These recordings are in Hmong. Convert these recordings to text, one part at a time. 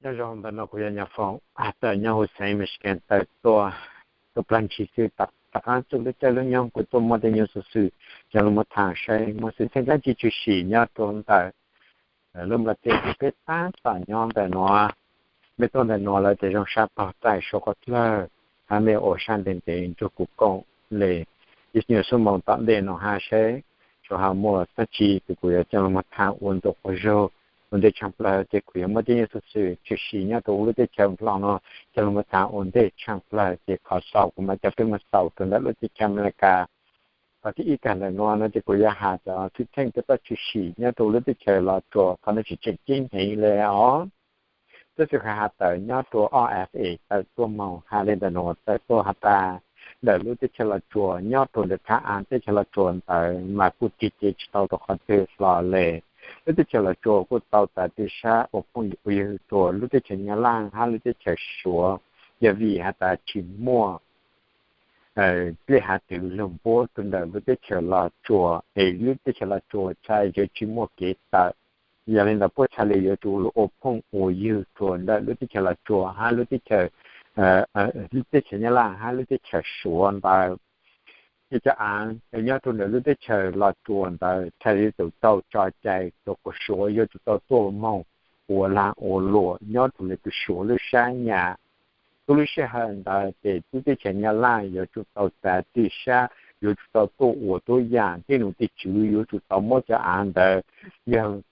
Nyob zoo, ntawm no kuv yog Nyob Foom, tawm nyob huv xeev Michigan tawm tuaj, tuaj plag ntsis xwb. Tom qab txog lub caij lub nyoog kuv tuaj muaj tej nyuag xov xwm coj los tham saib muaj xwm txheej dab tsi tshwm sim nyob rau ntawm lub nplaj teb uas peb tab tom nyob ntawm no. Mej tuaj ntawm no lawm ces zoo sab tog txais suav qhov dlawg, hab mej ua sab ntev ntev nrug kuv koom le ib nyuag xuab moos tom ntej no hab seb tsuas ho muaj dab tsi kuv yuav coj los tham ua ntu quas zug. Ua ntej tshaj plaws ces kuv yuav muab tej nyuag xov xwm tshwm sim nyob rau lub teb chaws Nplog no coj los tham ua ntej tshaj plaws, ces qhov xaus kuv mam coj peb mus xaus rau ntawm lub teb chaws Amelikas. Qhov thib ib kag ntawm no no ces kuv yuav has cov xwm txheej txoj tshwm sim nyob rau lub teb chaws Los Tsuas, qhov no tsis tseem ceeb heev le os. Tab sis qhov has tawm nyob rau ob F A tawm tuaj moog has le ntawm no tawm tuaj has tas ntawm lub teb chaws Los Tsuas nyob rau ntawm thaj av teb chaws Los Tsuas ntawd mas kuj tig ces tsis tau rau qhov twg hlo le. Lub teb chaws Los Tsuas kuj tau txav tw sab ua phooj ywg rua lub teb chaws Nyab Laj hab lub teb chaws Suav, yog vim has tas tsis muaj dlej hav twg lug npuab rua ntawm lub teb chaws Los Tsuas es lub teb chaws Los Tsuas txhaj yuav tsis muaj kev tawm. Yog le ntawd puab txhaj le yuav tsum lug ua phooj ua ywg rua ntawm lub teb chaws Los Tsuas hab lub teb chaws, teb chaws Nyab Laj hab lub teb chaws Suav ntawd. Ces cov av nyob rua ntawm lub teb chaws Los Tsuas ntawd txhaj le yuav tsum tau tso cai rua kuas Suav yuav tsum tau tuaj moog ua lag ua luam nyob rua ntawm kuas Suav lub sab nyam. Tub lub sij hawm ntawd ces lub teb chaws Nyab Laj yuav tsum tau txav tw sab, yuav tsum tau tuaj ua tuab yaam, tej nom tej tswv yuav tsum tau muab cov av ntawd, yog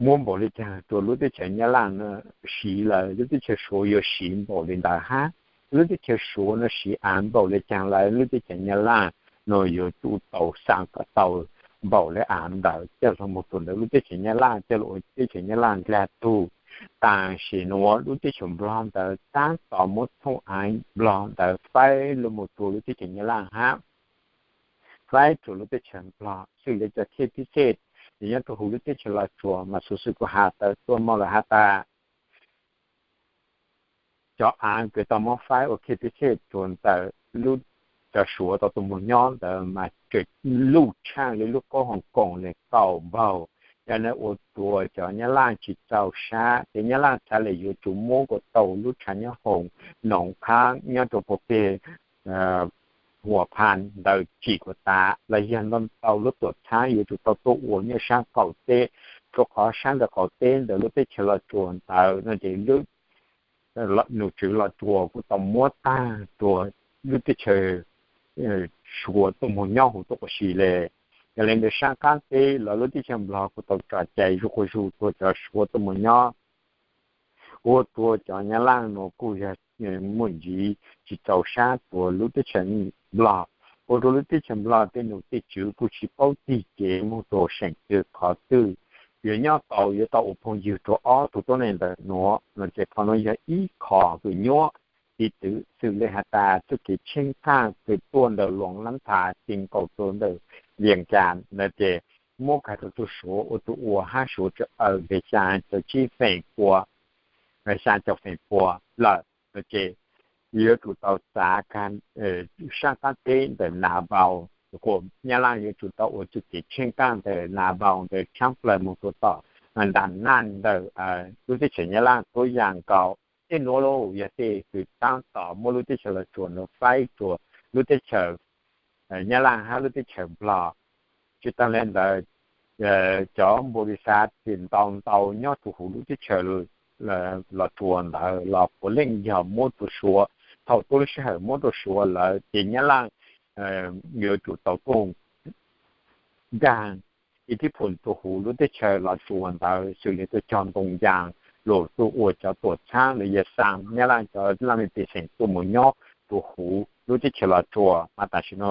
muab npaum le caag rua lub teb chaws Nyab Laj no siv lawm lub teb chaws Suav yuav siv npaum le ntawd hab. Lub teb chaws Suav no siv av npaum le caag lawm lub teb chaws Nyab Laj no yuav tsum tau xaa kom tau npaum le av ntawd coj lug moog rua ntawm lub teb chaws Nyab Laj coj lug ua teb chaws Nyab Laj dlag tug. Tam sim nuav lub teb chaws Nplog ntawd tab tom muab thooj av Nplog ntawd faib lug moog rua lub teb chaws Nyab Laj hab, faib rua lub teb chaws Nplog xws le cov khej pib xej nyob rua huv lub teb chaws Los Tsuas mas xuv xwm kuv has tawm tuaj moog lawm has tas cov av kws tau muab faib ua khej pib xej rua ntawm lub, cov Suav tau tuaj moog nyob ntawd mas tseem luj tshaaj le lub qoob Hoo Koom le kaum npaug. Yog le ua rua cov Nyab Laj tsis txaus sab ces Nyab Laj txhaj le yuav tsum muab kuas tau lub tshav nyob hoov Noov Khaab nyob rua puag peg Huas Phas ntawd tsim kuas tas los yog ntau ntau lub tuam txhab yuav tsum tau tuaj ua nyob sab qaum teb, rua qhov sab ntawm qaum teb ntawm lub teb chaws Los Tsuas ntawd no ces lub nom tswv Los Tsuas kuj tau muab taag rua lub teb chaws Suav tuaj moog nyob huv tuaj ua si le. Yog le ntawd sab qaab teb los lub teb chaws Nplog kuj tau tso cai zuj quas zug rua cov Suav tuaj moog nyob ua rua cov Nyab Laj no kuj yog muaj ntsis tsis txaus sab rua lub teb chaws Nplog, ua rua lub teb chaws Nplog tej nom tej tswv kuj tsis paub tig kev moog rua seem twg qhov twg. Yuav nyob tau yuav tau ua phooj ywg rua ob tug tuab neeg ntawm nuav no ces qhov nuav yog ib qho kws nyuaj. Ib txwm xws le has tas txuj kev tsheej qaaj kws tuaj ntawm Luas Lab Thas ti nkaus rua ntawm Vias Cas ntawd ces muab kag rua tug Suav ua tug ua hab Suav tsi aws npe xyaa caum tsib feem pua, xyaa caum feem pua lawm no ces yuav tsum tau txav kag sab qaab teb ntawm Nas Vaus, kuas Nyab Laj yuav tsum tau ua txuj kev tsheej qaaj ntawm Nas Vaus ntawd tshaab plawg moog rua tom Ntas Naj ntawm lub teb chaws Nyab Laj tuab yaam nkaus. Tej nuav los yog tej kws taab tom muab lub teb chaws Los Tsuas nuav faib rua lub teb chaws Nyab Laj hab lub teb chaws Nplog. Tsi taag le ntawd, cov npaum li xav txim ntau ntau nyob rua huv lub teb chaws Los Tsuas ntawd los puav leej yog muab rua Suav. Thaum tuaj lub sij hawm muab rua Suav lawm ces Nyab Laj yuav tsum tau tuaj nkaag ib thib phum rua huv lub teb chaws Los Tsuas ntawd xws le tuaj cog ntoo yas, lug tuaj ua cov tuam txhab los yog xaa Nyab Laj cov laj mej pej xeem tuaj moog nyob rua huv lub teb chaws Los Tsuas. Mas tam sim no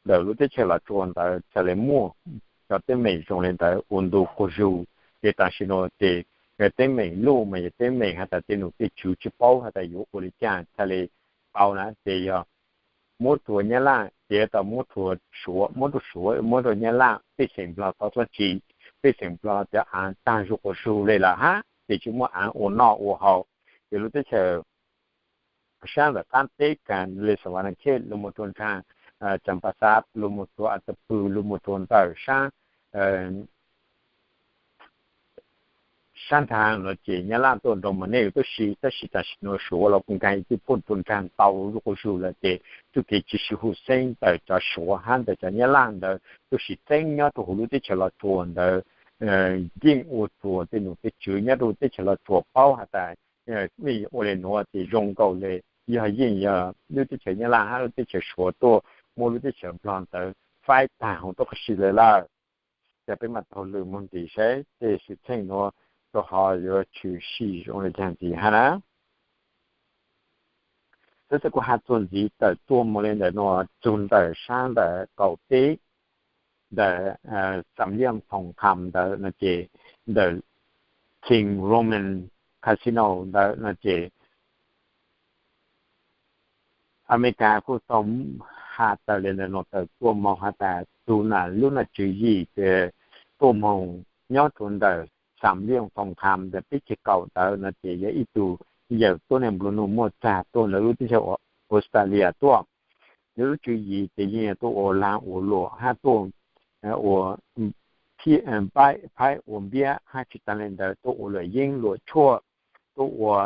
ntawm lub teb chaws Los Tsuas ntawd txhaj le muaj cov teeb meem zoo le ntawd ua ntu quas zug. Ces tam sim no ces teeb meem luj mas yog teeb meem has tas tej nom tej tswv tsi paub has tas yuav ua le caag txhaj le tau na ces yog muab rua Nyab Laj ces yuav tau muab rua Suav, muab rua Suav muab rua Nyab Laj, pej xeem Nplog tau dlaab tsi, pej xeem Nplog cov aav taag zuj quas zug le lawm hab ces tsi muaj aav ua noj ua haus. Ces lub teb chaws sab ntawm qaab teb kag le Sa Vas Nas Khej lug moog rua nraag Cas Pas Xav, lug moog rua As Tas Pw, lug moog rua ntawm sab sab nraag no ces Nyab Laj tuaj nrug mas nej yuav tub si, tab sis tam sim no Suav los kuj nkaag ib tug puj tuaj nraag ntau zuj quas zug lawm ces txuj kev tsi sib hu xeeb ntawm cov Suav hab ntawm cov Nyab Laj ntawd tub si xeeb nyob rua huv lub teb chaws Los Tsuas ntawd yeej ua rua tej nom tej tswv nyob rua teb chaws Los Tsuas paub has tas ua le nuav ces zoo nkaus le yog yeej yog lub teb chaws Nyab Laj hab lub teb chaws Suav tuaj muab lub teb chaws Nplog ntawd faib taag huv tuab qab si le lawm. Ces peb mam taug lw moog ntxiv saib tej xwm txheej nuav rua qhov yuav tshwm sim zoo le caag ntxiv hab na. Xwb txawm kuv has txuas ntxiv tawm tuaj moog le ntawm nuav txug ntawm sab ntawm kaum teb ntawm Xam Liaj Thoom Kham ntawd no ces ntawm King Roman Casino ntawd no ces Amelikas kuj tau has tawm le ntawm nuav tawm tuaj moog has tas tug nam lub nom tswv yim tuaj moog nyob rua ntawm Xam Liaj Thoom Kham ntawm peb ceg kaum ntawd no ces yog ib tug yawm tuab neeg nplua nuj muaj txag tuaj ntawm lub teb chaws Australia tuaj. Nws lub tswv yim ces yeej yog tuaj ua laag ua luam hab tuaj ua phaib ua npiab hab tsi taag le ntawd tuaj ua luam yeeb luam tshuaj, tuaj ua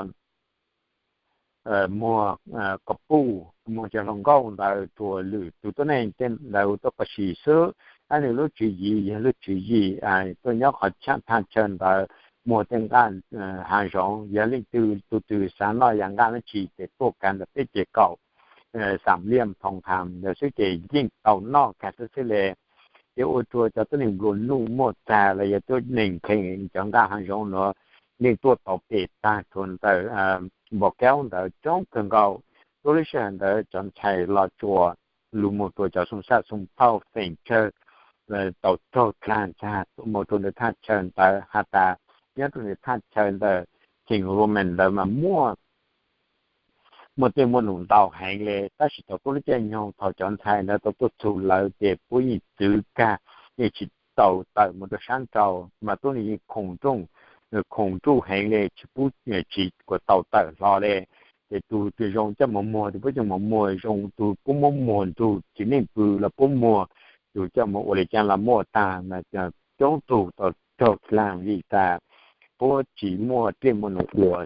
muag ko puj, muag cov hluas nkauj ntawd rua lwm tug tuab neeg tej ntawd tuaj kho si xwb. Hab nws lub tswv yim yog lub tswv yim tuaj nyob qhov chaaj thaj chaw ntawd muag tej nqaj hav zoov, yog leej twg tug twg xav noj yam nqaj dlaab tsi ces tuaj kag ntawm peb ceg kaum Xam Liaj Thoom Kham ntawd xwb ces yeej tau noj kag xwb xwb le. Ces ua rua cov tuab neeg nplua nuj muaj txag los yog tuab neeg kheev cov nqaj hav zoov nuav yeej tuaj tau pem tag rua ntawm Npom Kaub ntawd coob kawg nkaus. Tuab lub sij hawm ntawd cov ntxhais Los Tsuas lug moog rua cov xoo xaj xoo phauj feem tsawg tau raug dlaag ntxag moog rua ntawm thaj chaw ntawd has tas nyob rua ntawm thaj chaw ntawm King Roman ntawd mas muaj muaj tej muaj num ntau heev le, tab sis thaum tuab lub caij nyoog thaum cov ntxhais ntawd tau tuaj txug lawv ces puab yeej txwv kag, yeej tsi tau tawm moog rua sab nraud mas tuab neeg yeej khoom nruj, khoom nruj heev le tsi pub tsi kuas tau tawm hlo le. Ces tug twg zoo coj moog muag ces puab coj moog muag, zoo tug puab muab muag nrug txiv neej pw los puab muag, tug coj moog ua le caag los muaj taag mas coob tug tau raug dlaag vim tas puab tsi muaj dlej muaj num ua,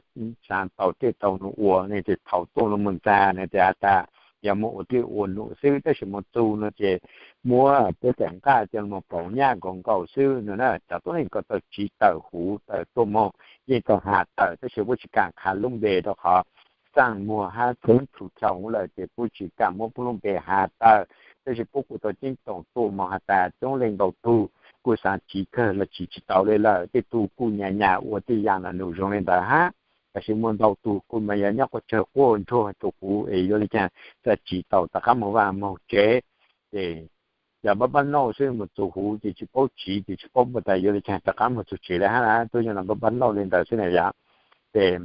xaav tau dlej tau num ua ne ces thaum tuaj lug moog ntxag ne ces has tas yog moog ua dlej ua num xwb, tab sis moog txug no ces muab puab tej nqaj coj lug moog pauv nyaj nkaus nkaus xwb no na. Cov tuab neeg ko tau tsiv tawm huv tawm tuaj moog yeej tau has tawm tab sis puab tsi kaam qha lub npe rua qhov xaaj muag hab txheeb tshum dhau lawm ces puab tsi kaam muab puab lub npe has tawm, tab sis puab kuj tau ceeb toom tuaj moog has tas coob leej ntau tug kuj xaav tsiv kawg los tsiv tsi tau le lawm, tej tug kuj nyam nyam ua tej yaam nam num zoo le ntawd hab. Tab sis muaj ntau tug kuj mas yog nyob quaj tsawg quaj ntsuag rua huv es yuav le caag xaav tsiv tau rov qab moog vaj moog tsev. Ces cov npab npab nauj xwb moog txug huv ces tsi paub tsiv ces tsi paub tas yuav le caag rov qab moog txug tsev le hab, tuab yog npab npab nauj le ntawd xwb na yom. Ces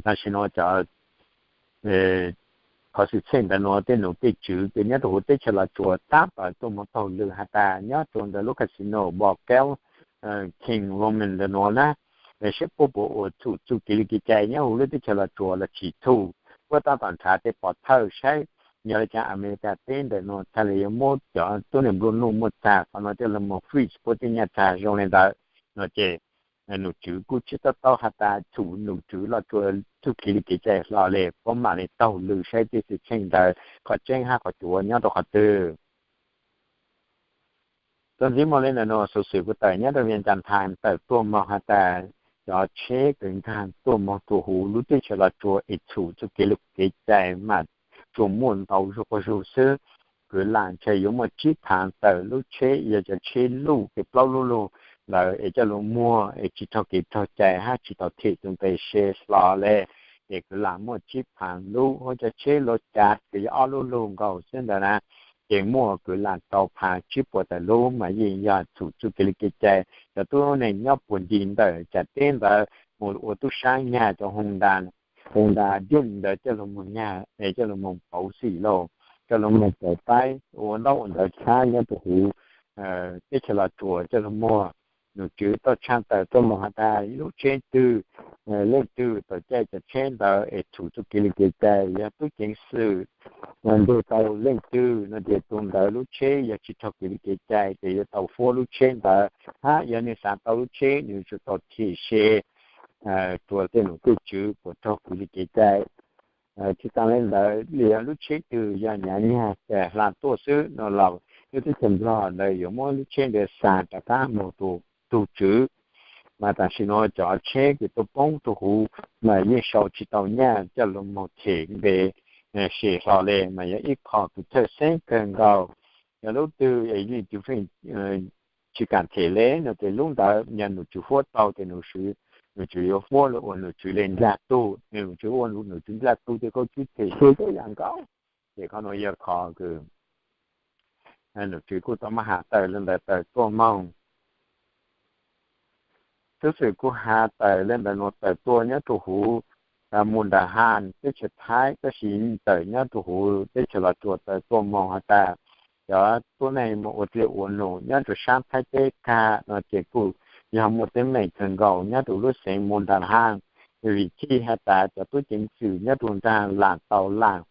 tam sim no cov qhov xwm txheej ntawd nuav tej nom tej tswv ces nyob rua huv teb chaws Los Tsuas tab tom tuaj moog taug lw has tas nyob rua ntawm lub casino Npom Kaub King Roman ntawd nuav na, saib puab puas ua txhum txuj kev li kev cai nyob huv lub teb chaws Los Tsuas los tsis txhum. Puab tab tom nrhav tej pov thawj saib yog le caag Amelikas teb ntawm nuav txhaj le yuav muab cov tuab neeg nplua nuj muaj txag qhov no coj lug moog freeze puab tej nyaj txag zoo le ntawd no ces nom tswv kuj tsis to taub has tas txhum nom tswv Los Tsuas txuj kev li kev cai hlo le puab mam le taug lw saib tej xwm txheej ntawd qhov tseeb hab qhov cuav nyob rua qhov twg. Txuas ntxiv moog le ntawm nuav xuv xwm kuj tawm nyob rua Vias Cas Times tawm tuaj moog has tas cov tsheb kws nkaag tuaj moog rua huv lub teb chaws Los Tsuas es txhum txuj kev li kev cai mas tsuas muaj ntau zuj quas zug xwb. Kwv lam ntshe yuav muaj tsib phaav tawm lub tsheb, yog cov tsheb luj kev plaub lub lug ntawd es coj lug muag es tsis raug kev raug cai hab tsis tau them tus npe se hlo le. Ces kwv lam muaj tsib phaav lub, huv cov tsheb luv cav kws yog ob lub lug nkaus xwb ntawd na, ces muaj kwv lam rau phaav tsib puas tawm lub mas yeej yog txhum txuj kev li kev cai. Cov tuab neeg nyob puag nti ntawm cas teb ntawd moog ua tub saab nyag cov Honda, Honda Dream ntawd coj lug moog nyag es coj lug moog pauv xim lauj, coj lug moog pauv paib ua ntaub ua ntawv tshab nyob rua huv teb chaws Los Tsuas coj lug muag nom tswv tau tshaj tawm tuaj moog has tas lub tsheb twg, leej twg tau caij cov tsheb ntawd es thum txuj kev li kev cai, yog tub ceev xwm ntug tau leej twg no ces tus ntawd lub tsheb yog tsis raug kev li kev cai ces yuav tau fuab lub tsheb ntawd, hab yog nwg xav tau lub tsheb nwg yuav tsum tau thim se rua tej nom tej tswv puas raug kev li kev cai. Tsis taag le ntawd, yog lub tsheb twg yog nyav nyag hla tuaj xwb no los lub teb chaws Nplog ntawd yuav muab lub tsheb ntawd xa rov qab moog rua tug tswv. Mas tam sim no cov tsheb kws tuaj poob rua huv mas yeej sau tsis tau nyaj coj lug moog them npe se hlo le, mas yog ib qho kws txhawj xeeb kawg nkaus. Yog lub twg es yeej tsis kam them le no ces lub ntawd yog nom tswv fuab tau ces nom tswv yuav fuab lug ua nom tswv le nkaag tug, nom tswv ua nom tswv nkaag tug tej khaub tswb them se tau yaam nkaus. Ces qhov nuav yog qhov kws nom tswv kuj tau muab has tawm le ntawd tawm tuaj moog. Tub xwm kuj has tawm le ntawd nuav tawm tuaj nyob rua huv Mundahaj teb chaws Thaib, tab sis tawm nyob rua huv teb chaws Los Tsuas tawm tuaj moog has tas cov tuab neeg moog ua dlej ua num nyob rua saab Thaib teb kag no ces kuj yog muaj teeb meem kawg nkaus nyob rua lub xeev Mundahaj, vim txhij has tas cov tub ceev xwm nyob rua nraag laam tau laam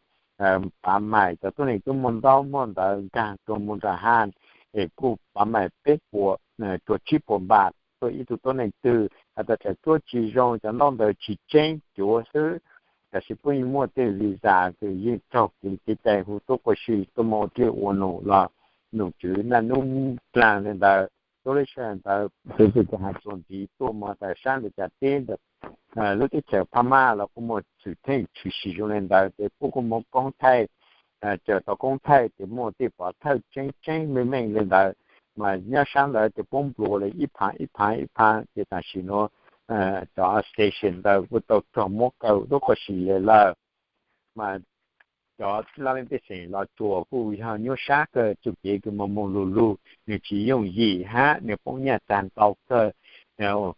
pav maim cov tuab neeg tub muaj ntaub muaj ntawv nkaag rua Mundahaj es kuj pav maim peb puas rua tsib puas npam tuaj ib tug tuab neeg twg has tas txawm tuab tsis zoo cov ntaub ntawv tsis tseeb cuav xwb, tab sis puab yeej muaj tej visa kws yeej raug kev li kev cai hu tuaj quas si tuaj moog ua dlej ua num los nom tswv naj nub dlaag le ntawd. Tuab leb sij hawm ntawd tub xwm kuj has txuas ntxiv tuaj moog tas saab ntawd cas teb ntawm lub teb chaws Phab Mab los kuj muaj xwm txheej tshwm sim zoo le ntawd ces puab kuj muab koob thaij, tsaws tau koob thaij ces muaj tej pov thawj tseeb tseeb meej meej le ntawd, mas nyob saab ntawd ces puab nplua le ib phaav ib phaav ib phaav ces tam sim nuav cov station ntawd kuj tau raug muab kaw tuaj quas si le lawm. Mas cov laj leej tej xeem Los Tsuas kuj yog nyuaj sab kawg, txuj kev kws moog moog lug lug nwg tsis yooj yim hab nwg poob nyaj tag ntau kawg.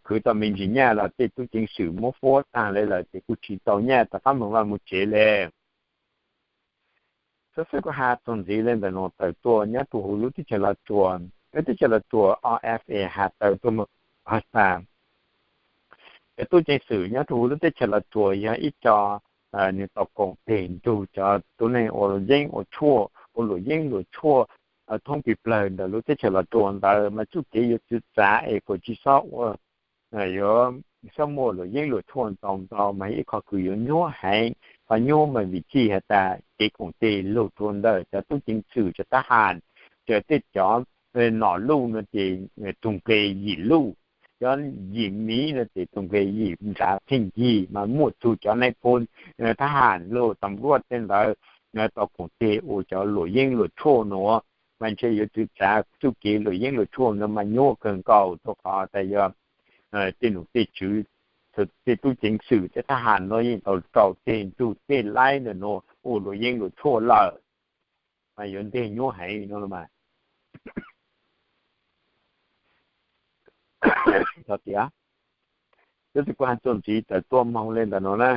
Khwv tau me ntsis nyaj los tej tub ceev xwm muab fuab taag le lawm ces kuj tsis tau nyaj rov qab moog vaj moog tsev le. Tub xwm kuj has txuas ntxiv le ntawm nuav tawm tuaj nyob rua huv lub teb chaws Los Tsuas, lub teb chaws Los Tsuas O F A has tawm tuaj moog has tas cov tub ceev xwm nyob rua huv lub teb chaws Los Tsuas yog ib co nwg tau koom teg nrug cov tuab neeg ua yeeb ua tshuaj, ua luam yeeb luam tshuaj thoob peg plawg ntawm lub teb chaws Los Tsuas ntawd, mas txuj kev yuav txwv txav es kuas tsis xob ua, yuav xob muaj luam yeeb luam tshuaj ntau ntau mas ib qho kws yuav nyuab heev. Qhov nyuab mas vim txhij has tas kev koom teg lug rua ntawm cov tub ceev xwm, cov thab has, cov tej cov nom luj no ces tug nqe yim luj, cov yim miv no ces tug nqe yim nrad theej yig, mas muaj tug cov nais phoo thab has lug tam luaj tej ntawd tau koom teg ua cov luam yeeb luam tshuaj nuav, mas ntshe yuav txwv txav txuj kev luam yeeb luam tshuaj nuav mas nyuab kawg nkaus rua qhov tas yog tej nom tej tswv, tej tub ceev xwm, tej thab has nuav yeej tau rau teg nrug tej laib ntawm nuav ua luam yeeb luam tshuaj lawm, mas yuav nteg nyuab heev no mas. Tias, tub xwm kuj has txuas ntxiv tawm tuaj moog le ntawm nuav na.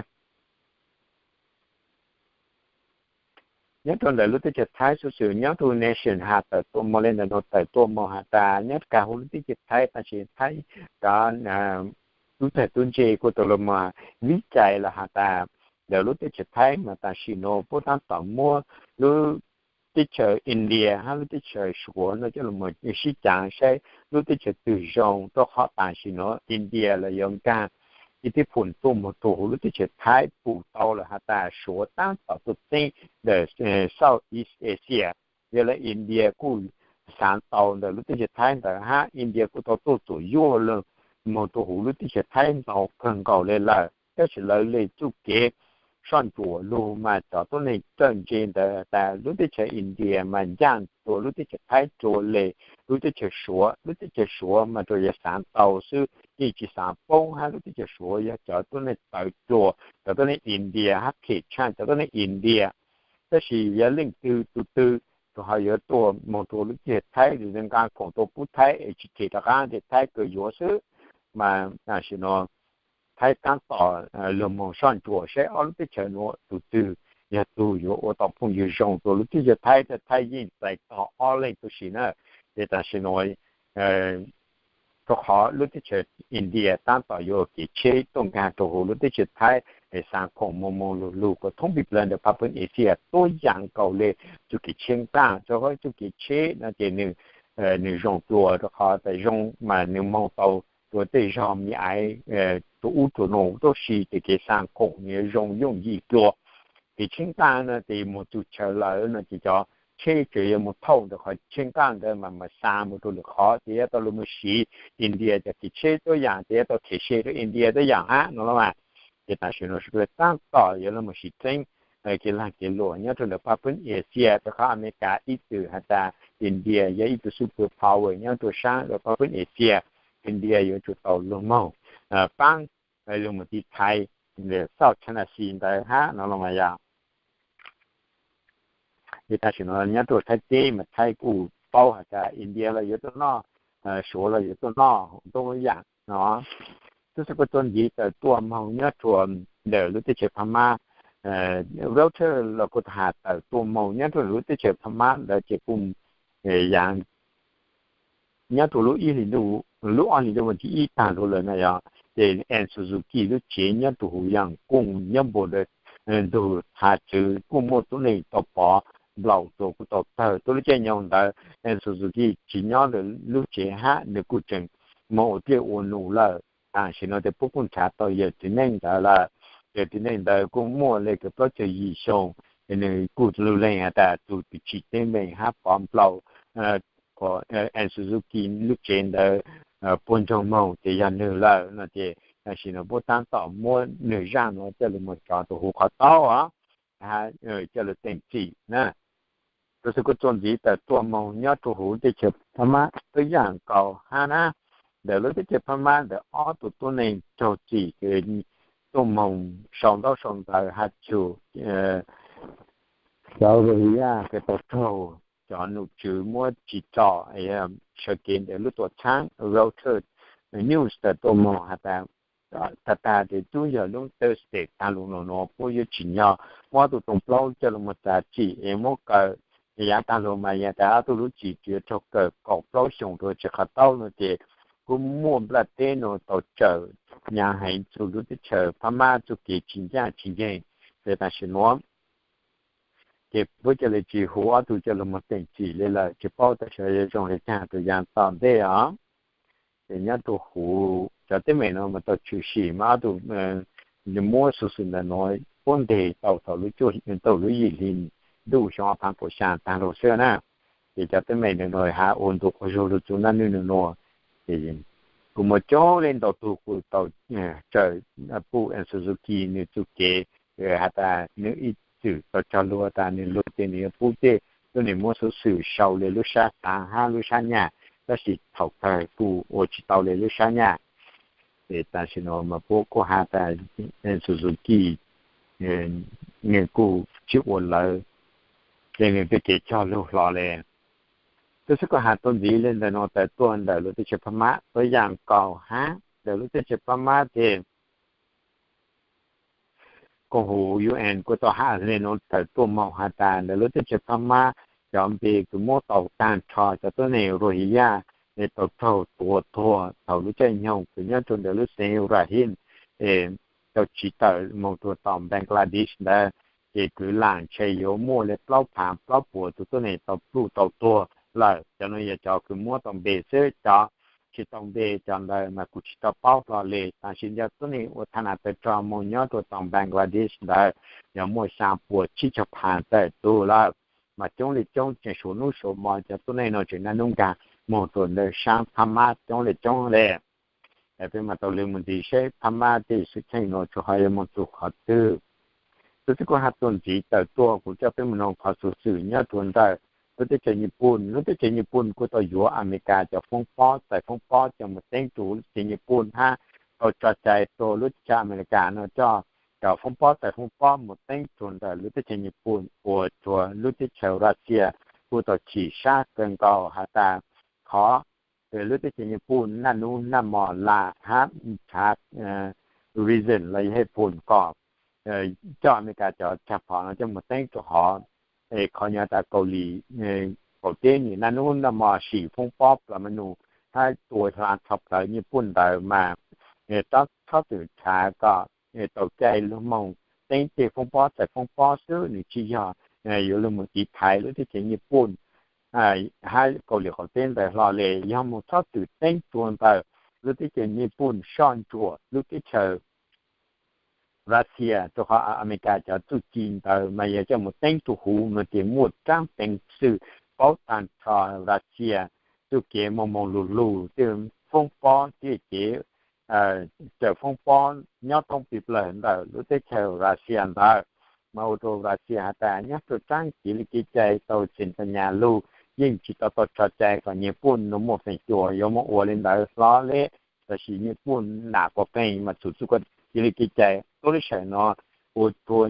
Nyob rua ntawm lub teb chaws Thaib, xuv xwm nyob rua Nation has tawm tuaj moog le ntawm nuav tawm tuaj moog has tas nyob kag huv lub teb chaws Thaib, tam sim Thaib cov tub txawg tub ntse kuj tau lug moog vib cai los has tas ntawm lub teb chaws Thaib mas tam sim nuav puab taab tom muab lub teb chaws India hab lub teb chaws Suav no coj lug moog sib caav saib lub teb chaws twg zoo, rua qhov tam sim nuav India los yuav nkaag ib tib phum tuaj moog rua huv lub teb chaws Thaib pum tau lawm has tas Suav taab tom tuaj txeeb ntawm South East Asia. Yog le India kuj xaav tau ntawm lub teb chaws Thaib ntawd hab India kuj tau tuaj txuam yuaj lug moog rua huv lub teb chaws Thaib ntau kawg nkaus le lawm, tab sis lawv le txuj kev soj ntsuam lug mas cov tuab neeg txawj ntse ntawd tas lub teb chaws India mas ncaaj rua lub teb chaws Thaib rua le lub teb chaws Suav. Lub teb chaws Suav mas rua yog xaav tau xwb, yeej tsis xaav poob hab lub teb chaws Suav yog cov tuab neeg tawv dlua cov tuab neeg India hab phem tshaj cov tuab neeg India. Tab sis yog leej twg tug twg rua ho yuav tuaj moog rua lub teb chaws Thaib, nqa khoom tuaj pub Thaib es tsis them rov qaab ces Thaib kawg yuav xwb. Mas tam sim nuav Thaib taab tom lug moog soj ntsuam saib ob lub teb chaws nuav tug twg yog tug yuav ua tau phooj ywg zoo rua lub teb chaws Thaib, Thaib yeej txais tog ob leeg tuaj si na. Ces tam sim nuav rau qhov lub teb chaws India tab tom yuav ua kev tsheb tuaj nkag rau hauv lub teb chaws Thaib es xaa khoom moog moog lug lug kuas thoob plig plawg ntawm pab peb Asia tuab yaam nkaus le txuj kev tsheb nqaj. Rau qhov txuj kev tsheb no ces nwg, nwg zoo dlua rau qhov tas zoo mas nwg moog tau rua tej zog me aiv rua ub rua no, tab sis tej kev xaa khoom nwg zoo yooj yim dlua. Kev tsheb nqaj no ces moog txug chaw lawm no ces cov tsheb tseem yuav moog thauj ntawm qhov tsheb nqaj ntawd mas mas xaa moog rua lwm qhov ces yuav tau lug moog siv India cov kev tsheb tuab yaam ces yuav tau them se rua India tuab yaam hab no los mas. Ces tam sim no sawv daws tab tom yuav lug moog siv txeeb kev laag kev luam nyob rua ntawm pab peb Asia rau qhov Amelikas ib txwm has tas India yog ib tug super power nyob rua saab rua pab peb Asia. India yuav tsum tau lug moog paab lug moog tiv thaiv South China Sea ntawd hab no los mas yog. Ces tam sim no nyob rua Thaib teb mas Thaib kuj paub has tas India los yuav tuaj noj, Suav los yuav tuaj noj, tuab yaam no. Tub xab kuj tuaj ntxiv tawm tuaj moog nyob rua ntawm lub teb chaws Phab Mab. Reuters los kuj has tawm tuaj moog nyob rua lub teb chaws Phab Mab ntawd ces kuj yaav nyob rua lub ib hlis ntuj, lub ob hlis ntuj vas thib ib taag lug lawm na yog, ces Aung San Suu Kyi lub tsev nyob rua huv Yaas Kooj nyob npoo ntug hav txwv kuj muaj tuab neeg tau pov nplaum rua kuj tau tawg tuab lub caij nyoog ntawd. Aung San Suu Kyi tsis nyob lawm lub tsev hab, nws kuj tseem moog ua dlej ua num lawm. Tam sim no ces puab kuj nrhav tau yawm txiv neej ntawd lawm. Yawm txiv neej ntawd kuj muaj le kws plaub caug yim xyoo, nws kuj lug leeg has tas tug tub tsim teeb meem hab pov nplaum Aung San Suu Kyi lub tsev ntawd puag ntsoog moog ces yog nwg lawm no ces tam sim no puab tab tom muab nwg zaaj no coj lug moog tso rua huv qhov taub os, coj lug teem txim na. Tub xab kuj tuaj ntxiv tawm tuaj moog nyob rua huv teb chaws Phab Mab tuab yaam nkaus hab na. Ntawm lub teb chaws Phab Mab ntawm ob tug tuab neeg raug txim tuaj moog sau ntaub sau ntawv has txug cov Rohingya kws tau raug cov nom tswv muab tsim txom. Sawv kev ntawm lub tuam txhaab Reuters News tawm tuaj moog has tas tag tag ces tub yog lub Thursday taag lug no puab yuav tsim nyog muab ob tug toog plaub coj lug moog txav txim es muab kaw. Yaav taag lug mas yog tas ob tug lub txim yuav raug kaw kaum plaub xyoos rua tsev qhov taub no ces kuj muaj nplaj teb no tau tsawm nyaav heev txug lub teb chaws Phab Mab txuj kev tsis ncaaj tsis nceeg. Ces tam sim nuav ces puab ca le tsis hu ob tug coj lug moog teem txim le lawm, tsis paub tab sis yuav zoo le caag rua yaav tom ntej os. Ces nyob rua huv cov teeb meem no mas tau tshwm sim mas ob tug muab xuv xwm ntawm nuav puab nteg tau thaum lub cuaj, thaum lub yim hli ntuj xyoo ob phav kaum xya taag lug xwb na. Ces cov teeb meem ntawm nuav has ua ntu quas zug lug txug naj nwj nua, ces kuj muaj coob leej ntau tug kuj tau tsawm puj Aung San Suu Kyi nwg txuj kev has tas nwg ib txwm tau cog lug tas nwg lug ces nwg yuav pub tej tuab neeg muab xuv xwm sau le lub sab xaav hab lub sab nyaj, tab sis thaum kawg kuj ua tsis tau le lub sab nyaj. Ces tam sim no mas puab kuj has tas Aung San Suu Kyi nwg kuj tsis ua lawv le nwg tej kev cog lug hlo le. Tub xab kuj has tuaj ntxiv le ntawm nuav tawm tuaj ntawm lub teb chaws Phab Mab tuab yaam nkaus hab ntawm lub teb chaws Phab Mab ces koom huv U N kuj tau has le nuav tawm tuaj moog has tas ntawm lub teb chaws Phab Mab cov npe kws muab tau taag nrho cov tuab neeg Rohingya tau raug tua tuag thaum lub caij nyoog kws nyob rua ntawm lub xeev Rakhine tau tsiv tawm moog rua tom Bangladesh ntawd, ces kwv lam ntshe yuav muaj le plaub phav plaub puas tug tuab neeg tau pluj tau tuag lawm. Cov nuav yog cov kws muab tau npe xwb, cov tsis tau npe cov ntawd mas kuj tsis tau paub hlo le. Tam sim no tuab neeg ua tha nas tawg rog moog nyob rua tom Bangladesh ntawd yog muaj xyaa puas tsib caug phav tawm tug lawm, mas coob le coob tseem suav nub suav mo cov tuab neeg no tseem naj nub nkaag moog rua ntawm saab Phab Mab coob le coob le. Peb mam tau lug moog ntxiv seb Phab Mab tej xwm txheej nuav tsuas ho yuav moog txug qhov twg. Tub xab kuj has tuaj ntxiv tawm tuaj kuv coj peb moog noog qhov xuv xwm nyob rua ntawm lub teb chaws Nyij Pooj. Lub teb chaws Nyij Pooj kuj tau yuav Amelikas cov foob pob, txais foob pob coj moog teeb rua lub teb chaws Nyij Pooj hab tau tso cai rua lub teb chaws Amelikas no coj cov foob pob, txais foob pob moog teeb rua ntawm lub teb chaws Nyij Pooj ua rua lub teb chaws Russia kuj tau chim sab kawg nkaus has tas qhov lub teb chaws Nyij Pooj naj nub naj mo lam hab nrhav reason los yog hej pum kom coj Amelikas cov tshaj phom no coj moog teeb rua hov. Es qhov nyuav tas Kaus Lim Kaum Teb nwg naj nub naj mo sim foob pob plas ma nus thaib tua hla tshaj plaws Nyij Pooj ntawd mas tsob txhob txwm nrhav kom tau caij lug moog teeb tej foob pob txais foob pob xwb, nws tsis yog yuav lug moog tiv thaiv lub teb chaws Nyij Pooj hab Kaus Lim qaum teb ntawd hlo le. Yog moog txhob txwm teeb rua ntawm lub teb chaws Nyij Pooj soj ntsuam lub teb chaws Russia, rua qhov Amelikas cov txuj ci ntawd mas yog coj moog teeb rua huv no ces muaj raab peev xwm paub taag nrho Russia txuj kev moog moog lug lug tej foob pob tej kev tsaws foob pob nyob thoob plig plawg ntawm lub teb chaws Russia ntawd. Mas ua rua Russia has tas nyob rua raab kev li kev cai tau txhim tau nyas lug yeej tsis tau tau tso cai kom Nyij Pooj nws muaj feem cuam yuav moog ua li ntawd hlo le. Tab sis Nyij Pooj nam quas qeeg mas txug txuj kev li kev cai tuab lub sij hawm no ua rua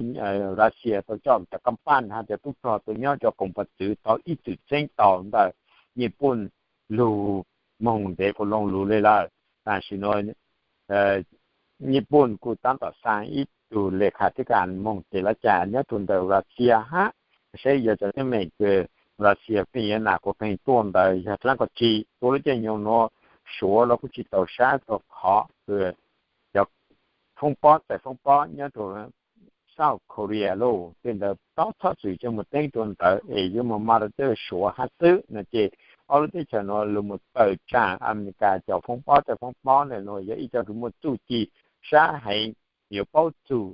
Russia tau coj cov kaab paj hab cov tub rog tuaj nyob rua koom pov txwv tau ib txwm txheeb tau ntawm Nyij Pooj lug moog ntev quas loo lug le lawm. Tam sim no Nyij Pooj kuj taab tom xaa ib tug le khas thib kas moog tes lav cas nyob rua ntawm Russia hab saib yog cov teeb meem kws Russia pheej yuav nam quas qeeg tuaj ntawd yog dlaab ko tsi. Tuab lub caij nyoog nuav Suav los kuj tsis tau sab rua qhov kws cov foob pob txais foob pob nyob rua South Korea lug tej ntawd tsob txhob txwm coj moog teeb rua ntawd es yuav moog mas rua tej Suav hab xwb no ces ob lub teb chaws nuav lug moog tawm tsaam Amelikas cov foob pob txais foob pob ntawm nuav yog ib co kws muaj txuj ci sab heev, yuav paub txug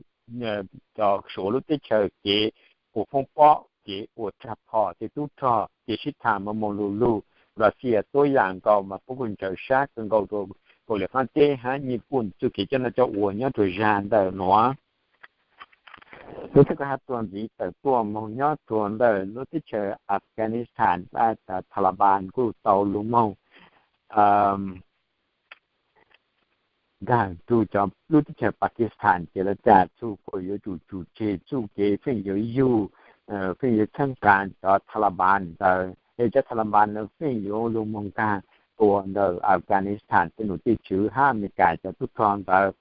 cov Suav lub teb chaws kev ua foob pob kev ua rag phom tej tub rog kev sib tham moog moog lug lug. Russia tuab yaam nkaus mas puab kuj ntsawv sab kawg nkaus rua Kaus Lim qaab teb hab Nyij Pooj txuj kev coj noj coj ua nyob rua zag ntawm nuav. Lub teb chaws hab tuaj ntxiv tawm tuaj moog nyob rua ntawm lub teb chaws Afghanistan, Taliban kuj tau lug moog nkaag rua cov lub teb chaws Pakistan ces lawv txhaj txug kuas yuav tsum tseg txuj kev feej yuav yug, feej yuav txheeb qas cov Taliban ntawd es cov Taliban ntawd feej yuav lug moog nkaag tua ntawm Afghanistan tej nom tej tswv hab Amelikas cov tub rog ntawd.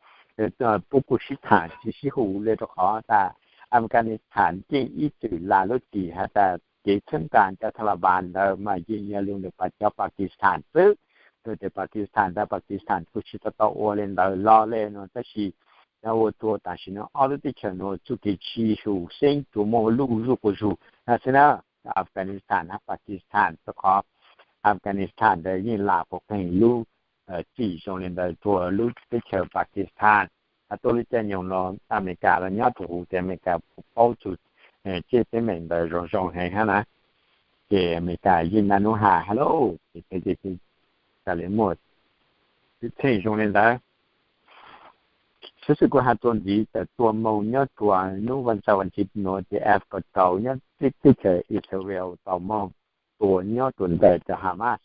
Puab kuj sib tham tsis sib hum le rua qhov tas Afghanistan yeej ib txwm lam lub txim has tas kev txheeb qas cov Taliban ntawd mas yeej yog lug ntawm cov Pakistan xwb. Tug tes Pakistan tas Pakistan kuj tsis tau tau ua le ntawd los le no tab sis ua rua tam sim no ob lub teb chaws nuav txuj kev tsis hum xeeb tsuas muaj luj zuj quas zug xwb na. Afghanistan hab Pakistan rua qhov Afghanistan ntawd yeej lam quas qeeg lub txim zoo le ntawd rua lub teb chaws Pakistan. Hab tuab lub caij nyoog no Amelikas los nyob rua huv tes Amelikas paub txug tej teeb meem ntawd zoo zoo heev hab na. Ces Amelikas yeej naj nub has hab lauj, ces tas li muaj txheej zoo le ntawd. Xov xwm kuj has tuaj ntxiv tawm tuaj moog nyob rua nub vas xaum vas thiv nuav ces F kaum rau nyob teb chaws Israel tau moog tua nyob rua ntawm cov Hamas.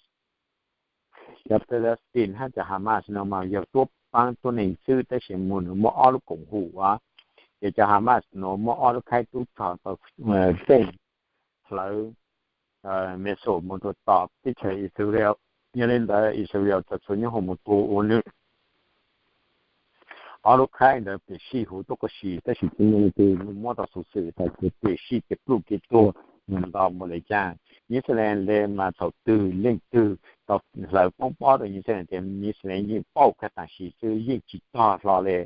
Cov Palestine hab cov Hamas no mas yog tuab paab tuab neeg xwb tab sis mas nws muaj ob lub koom hum os. Ces cov Hamas no muaj ob lub khaib tub rog tau teej hlawv Mesxus moog rua tom teb chaws Israel. Yog le ntawd Israel txhua txhua nyoob hoom moog tua ua nwg ob lub khaib ntawd pem sij huv tuab koj si tab sis tub neeg twg muab tau xov xwm tas ces pem sij ces pluj kev tuag nto mus le caag. Yixalayees le mas thaum twg leej twg tau hlawv poob pob rua Yixalayees tes Yixalayees yeej pauj kag tam sim xwb yeej tsis tog hlo le.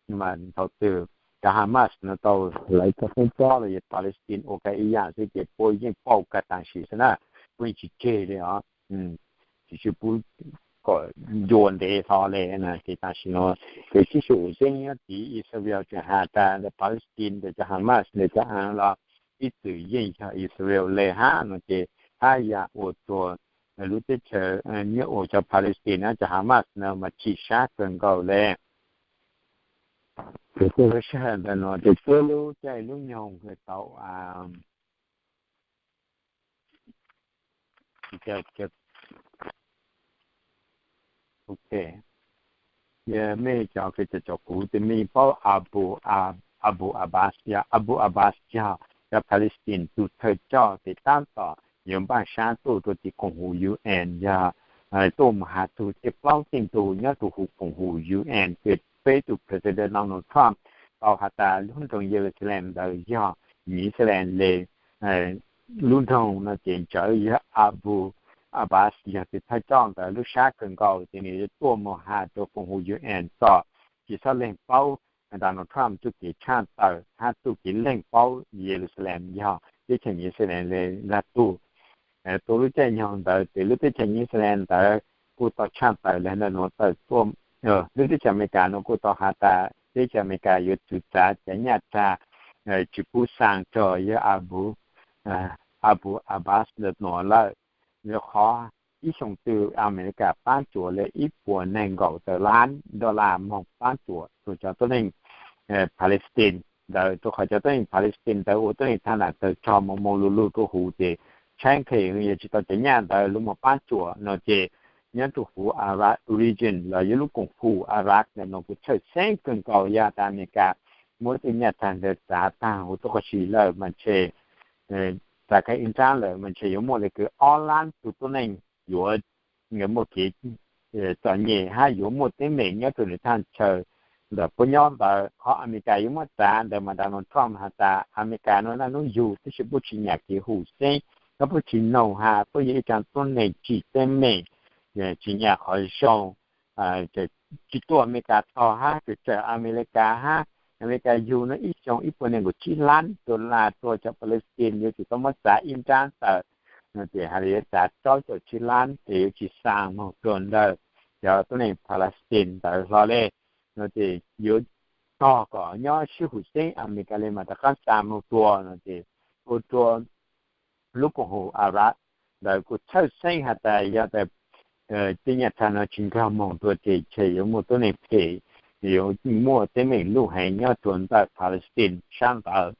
Mas thaum twg cov Hamas no tau hlawv tau poob pob los yog Palestine ua kag ib yaam xwb ces puab yeej pauj kag tam sim xwb na, puab yeej tsis tseg li os. Tsis tseg puab kom ncua ntev hlo le na. Ces tam sim no kev sib xyuas xeeb nyob tid Israel tseem has tas Palestine ntawm cov Hamas ntawm cov aav los ib txwm yeej yog Israel le hab no ces hab yam ua rua lub teb chaws nyob ua cov Palestine hab cov Hamas no mas chim sab kawg nkaus le. Ces tej lub sij hawm ntawm no ces tuab lub caij lub nyoog tau mej cov kws cov kuv tes mej paub Abu, Abu Abbas, Abu Abbas yog cov Palestine tug thawj coj tes tab tom yuav npaj sab tuaj rua tim koom haum UN yog tuaj mus has txug tej plaub txeej tug nyob rua huv koom haum UN kws peb tug President Donald Trump tau has tas lub nroog Yeluxalees ntawd yog Yixalayees le. Lub nroog no ces ntsawv yog Abu Abbas yog tus thawj coj ntawd lub sab kawg nkaus ces nws yuav tuaj mus has rau koom haum U N txog tsis txhob leeg paub Donald Trump txuj kev tshaj tawm hab txuj kev leeg paub Yeluxalees yog teb chaws Yixalayees lag tug. Tuaj lub caij nyoog ntawd ces lub teb chaws Yixalayees ntawd kuj tau tshaj tawm le nuav tawm tuaj, lub teb chaws Amelikas nuav kuj tau has tas teb chaws Amelikas yuav txwv txav cov nyaj txag tsis pub xaa rog yog Abu, Abu Abbas ntawm nuav lawm, yog qhov ib xyoo twg Amelikas paab tsuas le ib puas neeg nkaum tawm lab dollar moog paab tsuas rua cov tuab neeg Palestine ntawd, rua qhov cov tuab neeg Palestine ntawd ua tuab neeg thaj nam tawg rog moog moog lug lug rua huv ces tshaib nqhis yog tsis tau cov nyaj ntawd lug moog paab tsuas no ces nyob rua huv Iraq region los yog lub koom haum Iraq ntawm nuav kuj txhawj xeeb kawg nkaus yog tas Amelikas muab tej nyaj txag ntawd txav taag huv tuab qab si lawm mas ntshe txav kag ib nrab lawm mas ntshe yuav muaj le kws ob lab tug tuab neeg yuav muaj kev txom nyem hab yuav muaj teeb meem nyob rua nwg thaj chaw ntawm puab nyob ntawd. Qhov Amelikas yuav muab txav ntawd mas Donald Trump has tas Amelikas nuav naj nub yug tab sis puab tsis nyam kev hum xeeb, puab tsis noog has puab yog ib tsaag tuab neeg tsim teeb meem, tsis nyam qhov zoo, tsis tuaj Amelikas tog hab tsuas tsawm Amelikas hab Amelikas yug nuav ib xyoo ib puas neeg nkaum tsib lab dollar rua cov Palestine yuav tsum tau muab txav ib nrab tawm no ces has le yuav txav rau caum tsib lab ces yuav tsis xaa moog rua ntawm cov tuab neeg Palestine ntawd hlo le no ces yuav tog kom nyob sib hum xeeb Amelikas le mas rov qab xaa moog rua no ces ua rua lub koom haum Iraq ntawd kuj txhawj xeeb has tas yog tas tej nyaj txag no tsis nkaag moog rua ces ntshe yuav muaj tuab neeg phem, yuav muaj teeb meem luj heev nyob rua ntawm Palestine sab ntawd.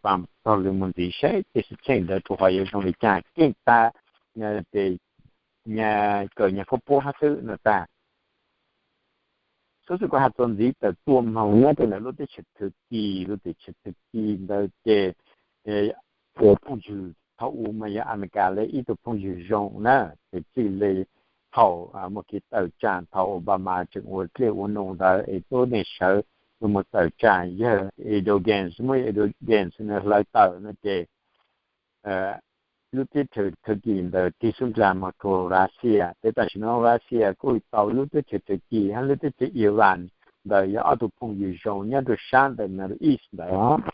Paam taug lw moog ntxiv saib tej xwm txheej ntawd rua qhov yuav zoo le caag keej tag ces nyag kawm nyag khaub puab hab xwb no tag. Xov xwm kuv has txuas ntxiv tawm tuaj moog nyob rua ntawm lub teb chaws Thwkis, lub teb chaws Thwkis ntawd ces ua phooj ywg thaum u mas yog Amelikas le ib tug phooj ywg zoo na, ces txij le thaum muaj kev tawm tsaam thaum Obama tseem ua dlej ua num ntawd es tuab neeg sawv lug moog tawm tsaam yawg Erdogan, muab Erdogan hlawv tawm no ces lub teb chaws Thwkis ntawd tig xub ndlag moog rua Russia, tes tam sim no Russia kuj tau lub teb chaws Thwkis hab lub teb chaws Iran ntawd yog ob tug phooj ywg zoo nyob rua sab ntawm Middle East ntawd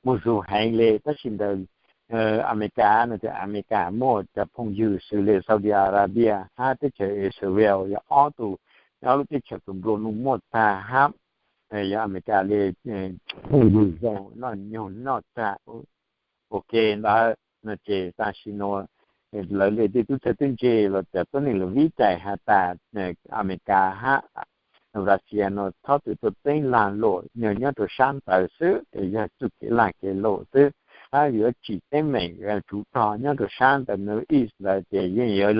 moog zug heev le. Tab sis ntawm Amelikas no ces Amelikas muaj cov phooj ywg xws le Saudi Arabia hab teb chaws Israel yog ob tug, ob lub teb chaws tug nplua nuj muaj tag hab yog Amelikas le phooj ywg zoo noj nyoog noj tag ua ke ntawd no ces tam sim nuav lawv le tej tub txawj tub ntse los cov tuab neeg lug vib cai has tas Amelikas hab Russia no txhob txwm tuaj teeb laag luam nyob rua sab ntawd xwb, yog txuj kev laag kev luam xwb, hab yuav tsim teeb meem tsuv rog nyob rua sab ntawm Middle East ntawd ces yeej yuav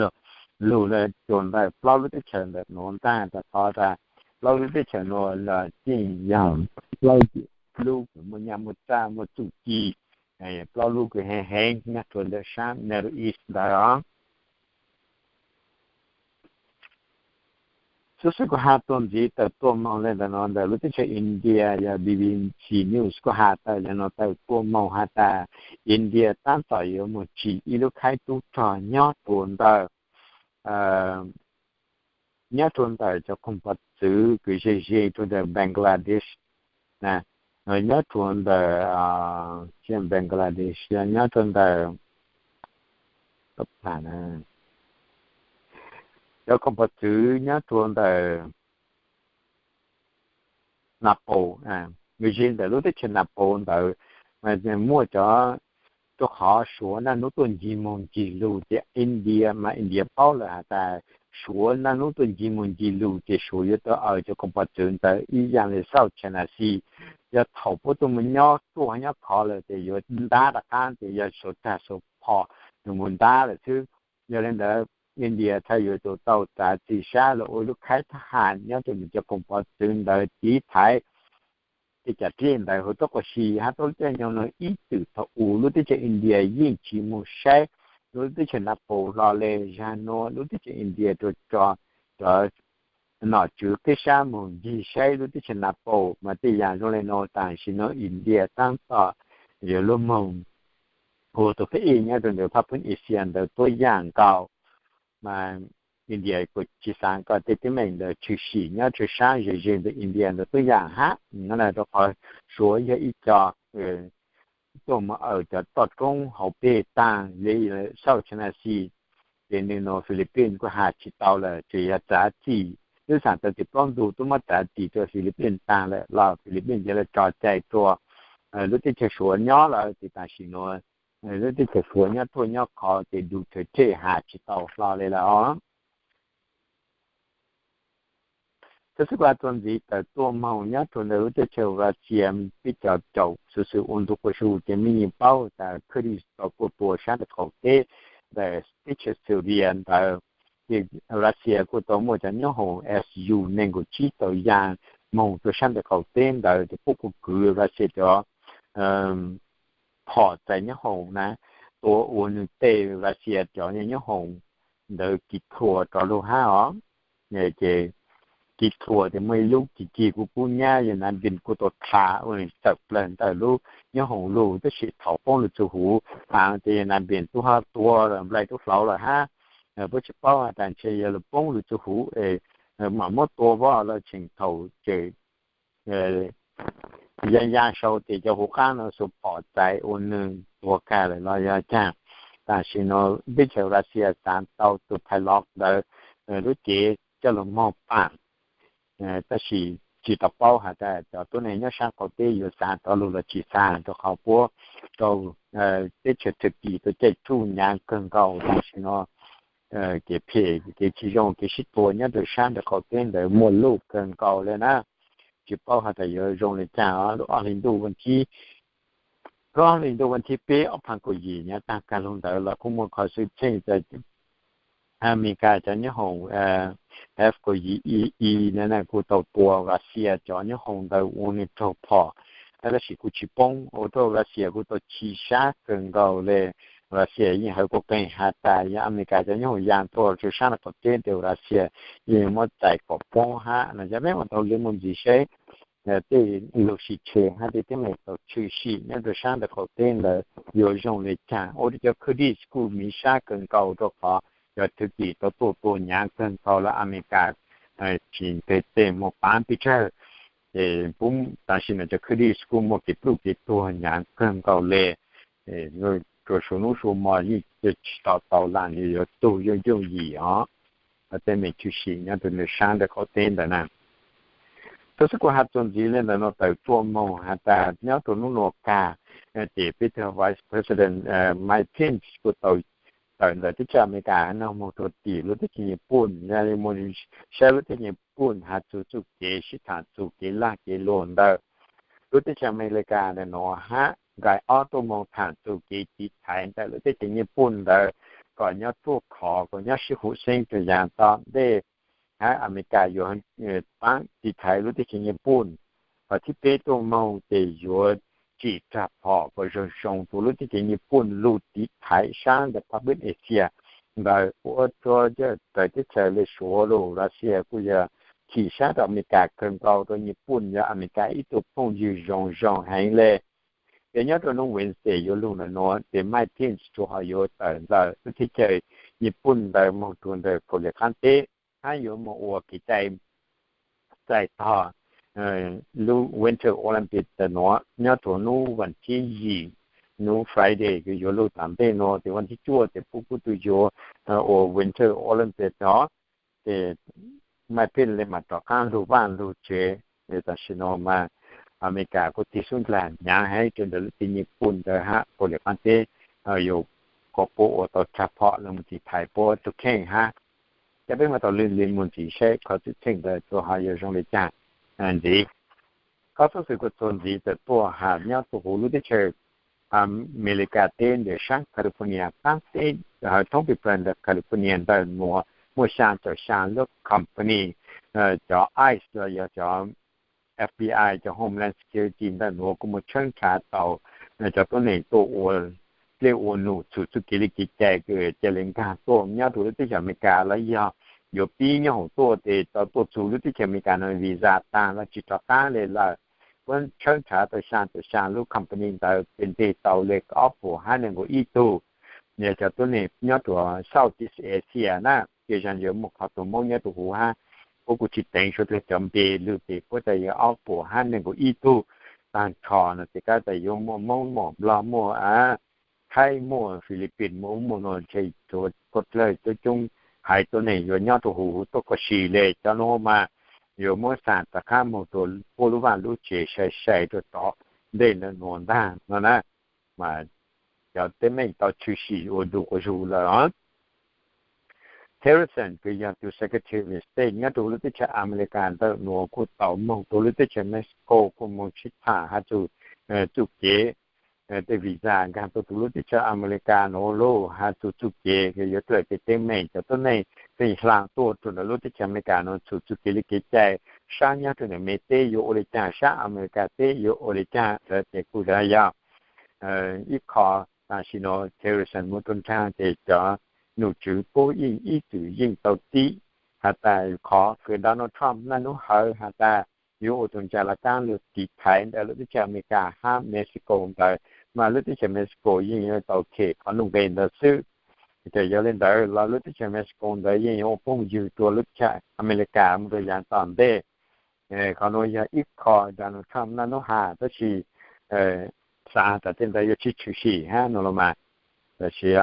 lug le rua ntawm plaub lub teb chaws ntawm nuav ntag. Rua qhov tas plaub lub teb chaws nuav los yeej yog plaub lub kws muaj nyaj muaj txag muaj txuj ci, plaub lub kws heev heev nyob rua ntawm sab Middle East ntawd os. Xov xwm kuv has txuas ntxiv tawm tuaj moog le ntawm no ntawm lub teb chaws India yog B B C News kuj has tawm le no tawm tuaj moog has tas India taab tom yuav moog tsim ib lub khaib tub rog nyob rua ntawm nyob rua ntawm cov koog pov txwv kws ze ze rua ntawm Bangladesh, nyob rua ntawm Bangladesh, nyob rua ntawm cov koog pov txwv nyob rua ntawm Nepal, kws ze ntawm lub teb chaws Nepal ntawd, muaj cov, rua qhov Suav naj nub tuaj ncig moog ncig lug ces India mas India paub lawm has tas Suav naj nub tuaj ncig moog ncig lug ces Suav yuav tau aws cov koog pov txwv ntawd ib yaam le South China Sea. Yog thaum puab tuaj moog nyob tuaj nyob khov lawm ces yuav ntab rov qaab ces yog Suav tag Suav phom nws moog ntab lawm xwb. Yog le ntawd India txhaj yuav tsum tau txav txim sab lug ua lub khaib thab ham nyob rua nws cov koog pov txwv ntawd tiv thaiv tej cav dlej ntawd huv tuab qua si hab tuab lub caij nyoog nuav ib txwm thaum u lub teb chaws India yeej tsis moog saib lub teb chaws Nepal hlo le. Zag nuav lub teb chaws India rua tso cov nom tswv qib sab moog ncig saib lub teb chaws Nepal mas tej yaam zoo le nuav. Tam sim nuav India taab tom yuav lug moog ua tus phab ej nyob rau ntawm phab phwb Asia ntawd tuab yaam nkaus. Mas India kuj tsi xaav kom tej teeb meem ntawd tshwm sim nyob rua saab ze ze ntawm India ntawd tuab yaam hab no na, rua qhov Suav yog ib co tuaj moog awm cov toj roob hauv peg taag le xauj China Sea, ces nwg nua Philippines kuj has tsi tau lawm, ces yog txav txim, lub xaam tawv txiv plaub ntug tuaj muab txav txim rua Philippines taag lawm los Philippines yuav le tso cai rua lub teb chaws Suav nyob lawm, ces tam sim nua lub teb chaws Suav nyob ruaj nyob khov ces du thawv thej has tsi tau hlo le lawm os. Txhua txhua kuv has txuas ntxiv tawm tuaj moog nyob rua ntawm lub teb chaws Russia, peb cov caum xwm xwm ua ntu quas su ces mej yeej paub tas Kurdish tau tuaj tua saab ntawm qaum teb ntawm teb chaws Syria ntawd. Ces Russia kuj tau muaj cov nyoob hoom S U neeg nkaum tsib tau yaa moog rua saab ntawm qaum teb ntawd, ces puab kuj kwv Russia cov phom txais nyoob hoom na, tua ua nwg tej Russia cov nyoob hoom ntawd kis thuam rov lug hab os. Ces kis thuam ces muaj ib lub kis kig kub kub nyab yog Nam Npis kuj tau tha ua nwg tawm plawg ntawm lub nyoob hoom lug, tab sis thaum poob lug txug huv, ces Nam Npis tub ho tua nplaig tub hlauv lawm hab. Puab tsi paub has tas ntshe yog lug poob lug txug huv es mam muab tua voj los tseem thaum ces yaa yaa sau ces cov huv qaab no xuas phom txais ua nwg tuag kag lawm los yog caag. Tam sim no teb chaws Russia xaav tau tus pilot ntawd lub cev coj lug moog paam, tab sis tsi tau paub has tas cov tuab neeg nyob saab qaum teb yuav xaav rov lug los tsi xaav, rua qhov puab rau teb chaws Turkey tau caij tsuj hnyav kawg nkaus tam sim no. Kev phem kev tsi zoo kev sib tua nyob rua saab ntawm qaum teb ntawd muaj luj kawg nkaus le na. Tsi paub has tas yuav zoo le caag. Lub ob hli ntuj vas thib, lub ob hli ntuj vas thib peb ob phav kaum yim nyob taag kag lug ntawd los kuj muaj qhov xwm txheej tas Amelikas cov nyoob hoom F kaum yim E E na kuj tau tua Russia cov nyoob hoom ntawd ua nwg raug phom, tab sis kuj tsi poob, ua rua Russia kuj tau chim sab kawg nkaus le. Russia yeej hawv kuj qeeg has tas yog Amelikas cov nyoob hoom yaa tuaj rua saab ntawm qaum teb tes Russia yeej muab txais kom poob hab no. Cov peb maam tau le moog ntxiv seb tej lug sim tshem hab tej teeb meem tau tshwm sim nyob rua saab ntawm qaum teb ntawd yuav zoo le caag. Ua rua cov Kurdish kuj miv sab kawg nkaus rua qhov cov Turkey tau tuaj tua hnyav kawg nkaus lawm, Amelikas tsi nqeg tes moog paab pes tsawg. Ces puab tam sim no cov Kurdish kuj muaj kev pluj kev tuag hnyav kawg nkaus le. Rua suav nub suav mo yeej tsi tau tau lam yuav tug yooj yooj yim os. Tej meem tshwm sim nyob rua nws saab ntawm qaum teb ntawd na. Tub xwb kuv has txuas ntxiv le ntawm no tawm tuaj moog has tas nyob rua nub nua kag, ces peb tug Vice President Mike Pence kuj tau tawm ntawm teb chaws Amelikas no moog rua tim lub teb chaws Nyij Pooj, yog le moog saib lub teb chaws Nyij Pooj has txug txuj kev sib thaam txug kev lag kev luag ntawm lub teb chaws Amelikas ntawm nuav hab nqai ob tuaj moog thaam txug kev tiv thaiv ntawm lub teb chaws Nyij Pooj ntawd kom nyob ruaj khov kom nyob sib huv xeeb rua yav tom ntej hab Amelikas yuav paab tiv thaiv lub teb chaws Nyij Pooj. Qhov thib peb tuaj moog ces yuav tsim rag phom kom zoo zoo rua lub teb chaws Nyij Pooj lug tiv thaiv saab ntawm phab pub Asia ntawd. Ua rua cov teb chaws le Suav lug Russia kuj yog chim sab rua Amelikas kawg nkaus rua Nyij Pooj yog Amelikas ib tug phooj ywg zoo zoo heev le. Ces nyob rua nub Wednesday yuav lug ntawm nuav ces Mike Pence tsuas ho yuav tawm ntawm lub teb chaws Nyij Pooj ntawd moog rua ntawm Kaus Lim qaab teb hab yuav moog ua kev cai txais tog lub Winter Olympic ntawm nuav nyob rua nub vas thib yim, nub Friday kws yuav lug tom ntej nuav ces vas thib cuaj ces puab kuj tug yuav ua Winter Olympic os. Ces Mike Pence le maam rov qaab lug vaaj lug tsev. Tam sim no mas Amelikas kuj tig xub ndlag hnyav heev rua ntawm lub teb chaws Nyij Pooj ntawd hab Kaus Lim qaab teb yuav kom puab ua tau rag phom le moog tiv thaiv puab tug kheej hab. Cov peb maam tau le moog ntxiv saib qhov xwm txheej ntawd tsuas ho yuav zoo le caag ntxiv. Qhov tub xwb kuv txuas ntxiv tawm tuaj has nyob rua huv lub teb chaws Amelikas teb ntawm saab California qaab teb, thoob peg plawg ntawm California ntawm nuav muaj xyaa caum xyaa lub company, cov ICE los yog cov FBI, cov Homeland Security ntawm nuav kuj muaj tshawb nrhav tau cov tuab neeg tuaj ua dlej ua num txug txuj kev li kev cai kws ca le nkaag tuaj nyob rua lub teb chaws Amelikas los yog yuav pib nyob hoom tuaj tes tau tuaj txug lub teb chaws Amelikas nuav visa taag los tsis rov qaab le lawm. puab tshawb nrhav tau xyaa tawm xyaa lub company ntawd ces nteg tau le ob puas hab neeg nkaum ib tug. Yog cov tuab neeg nyob rua Southeast Asia na, ces zag yuav muaj qhov tug Moob nyob rua huv hab, puab kuj tsi teev suav dlawg cov npe lug ces puab tas yog ob puas hab neeg nkaum ib tug. Taag nrho no ces kab tas yuav muaj Moob, muaj Nplog, muaj Thaib, muaj Philippines, muaj ub muaj no, ntshe txhua dlawg coob coob haiv tuab neeg yuav nyob rua huv tuab ko si le. Cov nuav mas yuav muab xaa rov qab moog rua puab lub vaaj lub tsev sai sai rua tom ntej ntawm nuav ntag no na. Mas cov teeb meem tau tshwm sim ua ntu quas zug lawm os. Tillerson kws yog tug Secretary of State nyob rua lub teb chaws Amelikas ntawm nuav kuj tau moog rua lub teb chaws Mexico kuj moog sib tham has txug txuj kev tej visa nkaag tuaj rua lub teb chaws Amelikas nuav lug, has txug txuj kev yuav dlawm tej teeb meem cov tuab neeg pheej hla tuaj rua ntawm lub teb chaws Amelikas nuav, txug txuj kev le kev cai sab nyob rua ntawm Mev teb yuav ua le caag, sab Amelikas teb yuav ua le caag. Ntawd ces kuj yog ib qho tam sim nuav Tillerson muab tuaj nraag ces cov nom tswv puab yeej ib txwm yeej tau txib has tas qhov kws Donald Trump naj nub hawv has tas yuav ua tug ntsa laj kaab lug tiv thaiv ntawm lub teb chaws Amelikas hab Mexico ntawd, mas lub teb chaws Mexico yeej yuav tau them qhov nuj nqes ntawd xwb. Ces yog le ntawd los lub teb chaws Mexico ntawd yeej yuav ua phooj ywg rua lub teb chaws Amelikas mus rua yaav tom ntej. Qhov nuav yog ib qho Donald Trump naj nub has, tab sis xaav tas tej ntawd yuav tsi tshwm sim hab no los mas, tab sis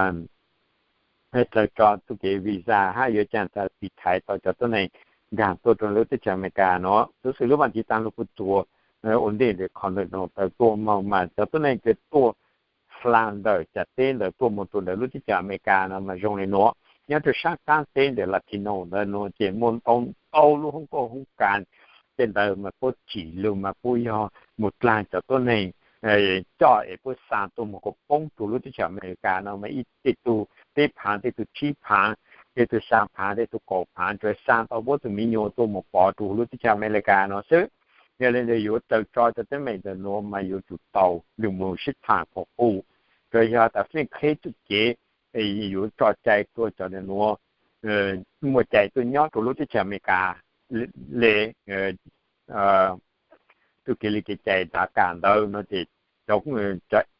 txawm tso txuj kev visa hab yuav caag tas tiv thaiv tau cov tuab neeg nkaag tuaj rua lub teb chaws Amelikas nuav. Xuv xwm lub vaaj tiv taag lug kuj txuas ua ntej ntawm qhov ntawm nuav tawm tuaj moog mas cov tuab neeg kws tuaj hla ntawm cov teb ntawd tuaj moog rua ntawm lub teb chaws Amelikas no mas zoo le nuav. Nyob rua saab qaab teb ntawm Latino ntawd nuav ces muaj ntau ntau lub hoob kauj hoob kas tej ntawd mas puab tsim lug mas puab yog mus dlaag cov tuab neeg coj es puab xaa tuaj moog kuas poob rua lub teb chaws Amelikas no mas ib tej tug peb phaav, tej tug tsib phaav, tej tug xyaa phaav, tej tug kaum phaav, tsuas xaa tau puab tug miv nyuas tuaj moog pov rua lub teb chaws Amelikas no xwb. Yog le ntawd yuav raws tso cov teeb meem ntawm nuav mas yuav tsum tau lug moog sib tham qhuas qub. Tsuas yog tas feem qheb txuj kev yuav tso cai rua cov ntawm nuav muaj cai tuaj nyob rua lub teb chaws Amelikas le txuj kev le kev cai DACA ntawd no ces cov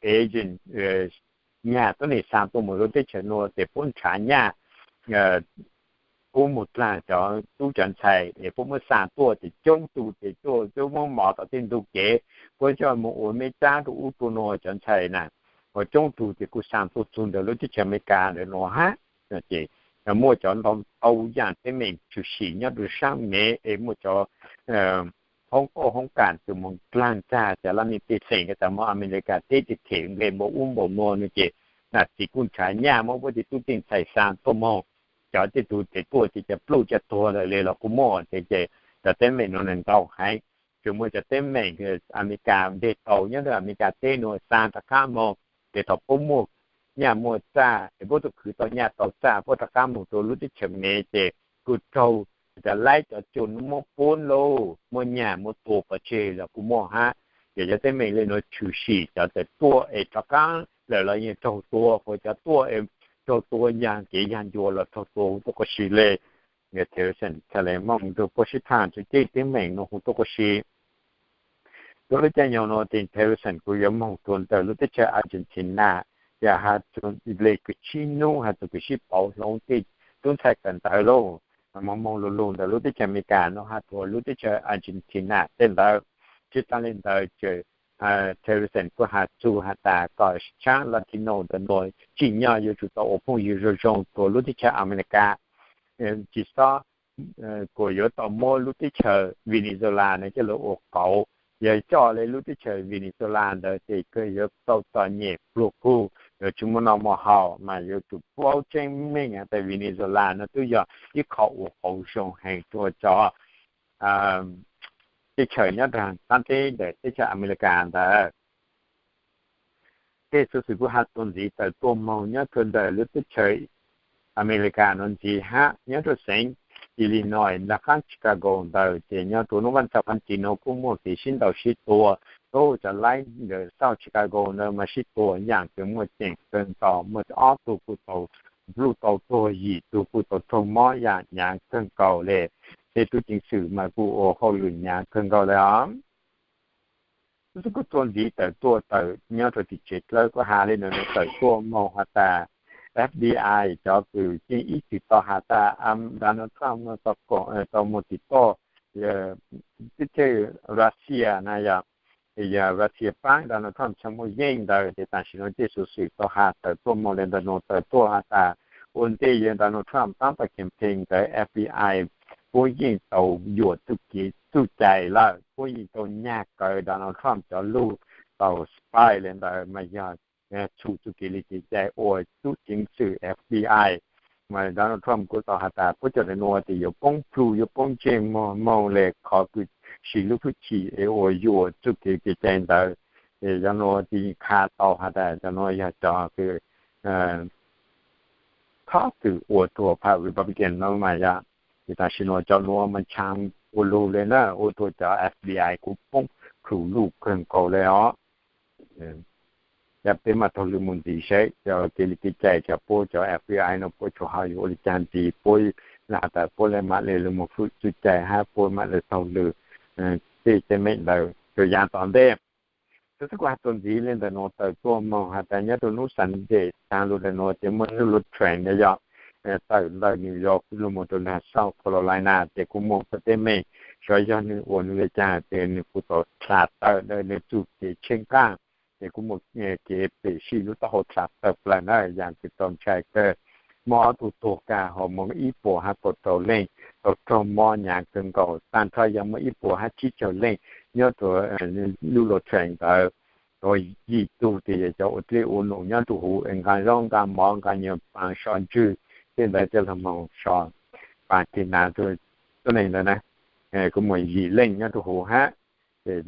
agent nyaj tuab neeg xaa tuaj moog lub teb chaws nuav ces puab nrhav nyaj, puab mus dlaag cov tub cov ntxhais es puab muab xaa tuaj ces coob tug ces tuaj coob muab mov tom tej ntug kev, puab coj moog ua meb tsab rua ub rua nuav cov ntxhais na, ua coob tug ces kuj xaa tuaj txug ntawm lub teb chaws Amelikas ntawm nuav hab. Ces muaj cov ntau ntau yaam teeb meem tshwm sim nyob rua saab Mev es muaj cov hoob kauj hoob kas tug moog dlaag txag cov laj mej pej xeem ko tas moog Amelikas teb ces them nqe npaum ub npaum nuav no ces nam txiv kuj nrhav nyaj muab puab tej tub tej ntxhais xaa tuaj moog. Cov tej tug ces tuaj ces cov pluj cov tuag lawm le los kuj muaj. Ces cov teeb meem nuav ntau heev, tsuas muaj cov teeb meem Amelikas nteg tau nyob rua Amelikas teb nuav xaa rov qab moog ces thaum puab muaj nyaj muaj txaj es puab tug khwv tau nyaj tau txaj puab rov qab moog rua lub teb chaws Mev ces kuj raug cov laib cov cua muab puab lauj, muab nyaj muab tua pov tseg los kuj muaj hab. Ces cov teeb meem le nuav tshwm sim cov txawm tuaj es rov qab lawm los yeej raug tua, ua cov tuaj es raug tua yag kev yag ncua los raug tua huv tuab qab si le. Tillerson txhad le moog rua puab sib tham rua tej teeb meem nuav huv tuab qab si. Rua lub caij nyoog nuav ces Tillerson kuj yuav moog rua ntawm lub teb chaws Argentina, yog has txug le kws tsib nub has txug kws sib pauv hloov tej tub ntxhais kawm ntawv lauj, moog moog lug lug ntawm lub teb chaws Amelikas nuav has txug lub teb chaws Argentina tej ntawd. Tsi taag le ntawd ces Tillerson kuj has txug has tas kom saab Latino ntawm nuav tsim nyog yuav tsum tau ua phooj ywg zoo zoo rua lub teb chaws Amelikas, tsi xob kuas yuav tau muab lub teb chaws Venezuela nuav coj lug ua qauv. Yog coj le lub teb chaws Venezuela ntawd ces kawg yuav tau txom nyem pluag kug, yuav tsi muaj noj muaj haus, mas yuav tsum paub tseeb meej has tas Venezuela nuav twb yog ib qho ua qauv zoo heev rua cov teb chaws nyob rua qaab teb ntawm teb chaws Amelikas ntawd. Tej xuv xwm kuj has txug ntxiv tawm tuaj moog nyob rua ntawm lub teb chaws Amelikas nuav ntxiv hab, nyob rua xeev Illinois nrug qaab Chicago ntawd ces nyob rua nub vaaj txha vaaj tiv nuav kuj muaj kev sib ntaus sib tua. Cov laib ntawm South Chicago ntawd mas sib tua yaam kws muaj ceem kawg nkaus, muaj ob tug kuj tau pluj tau tuag, yim tug kuj tau raug mob yaam nyaav kawg nkaus le. Tej tub ceev xwm mas kuj ua hauj lwm nyaav kawg nkaus le os. Tus xib hwb kuj txuas ntxiv tawm tuaj tawm nyob rau tim tsev dlawb kuj has li ntawm no tawm tuaj moog has tas FBI cov kws yeej ib txwm tau has tas Donald Trump no tau moog tim toj teb chaws Russia na yog, yog Russia paab Donald Trump txhaj muaj yeej ntawd ces tam sim no tej xuv xwm tau has tawm tuaj moog li ntawm no tawm tuaj has tas ua ntej yog Donald Trump paab tau campaign ntawd FBI puab yeej tau yuam txuj kev txuj cai lawm, puab yeej tau nyag kawg Donald Trump cov lug tau spy li ntawd mas yog txhum txuj kev li kev cai ua tub ceev xwm FBI. Mas Donald Trump kuj tau has tas puab cov nuav tes yuav poob plhu yuav poob ntsej muag moog le qhov kws siv lub hwj chim es ua yuam txuj kev kev cai ntawd. Ces cov nuav tes qha tau has tas cov nuav yog cov kws txhob txwm ua tuag pham Republican no mas yog. Ces tam sim nuav cov nuav mas ntshaav ua lug le na, ua tuag cov FBI kuj poob plhu luj kawg nkaus le os. Yog peb mas taug lw mus ntxiv seb cov kev li kev cai cov puab cov FBI no puab tsuas ho yuav ua li cas ntxiv, puab has tas puab le mam le lug mus fwm txuj cai hab puab mam le taug lw tej teeb meem ntawd rua yav tom ntej. Tus xib hwb kuj has txuas ntxiv le ntawm nuav tawm tuaj moog has tas nyob rua nub Sunday taag lug ntawm nuav ces muaj ib lub train yog tawm ntawm New York lug mus rua nraag South Carolina ces kuj muaj tej teeb meem, xyov yog nwg ua nwg le caag ces nwg kuj tau dlha tawm ntawm nwg txuj kev tsheej qaab, ces kuj muaj kev pem sij lub taub hau dlha tawm plaws na, yaam kws tau ntshai kawg. Muaj ob tug tuag kag ho muaj ib puas hab kaum rau leej tau raug mob hnyav kawg nkaus, taag nrho yog muaj ib puas hab tsib caug leej nyob rua lub lub train ntawd, tau yim tug tes yog cov ua dlej ua num nyob rua huv es nqaa zaub nqaa mov nqaa nyuag paas so ntswg tej ntawd coj lug moog so paas kis nas rua tuab neeg ntawd na, kuj muaj yim leej nyob rua huv hab. Ces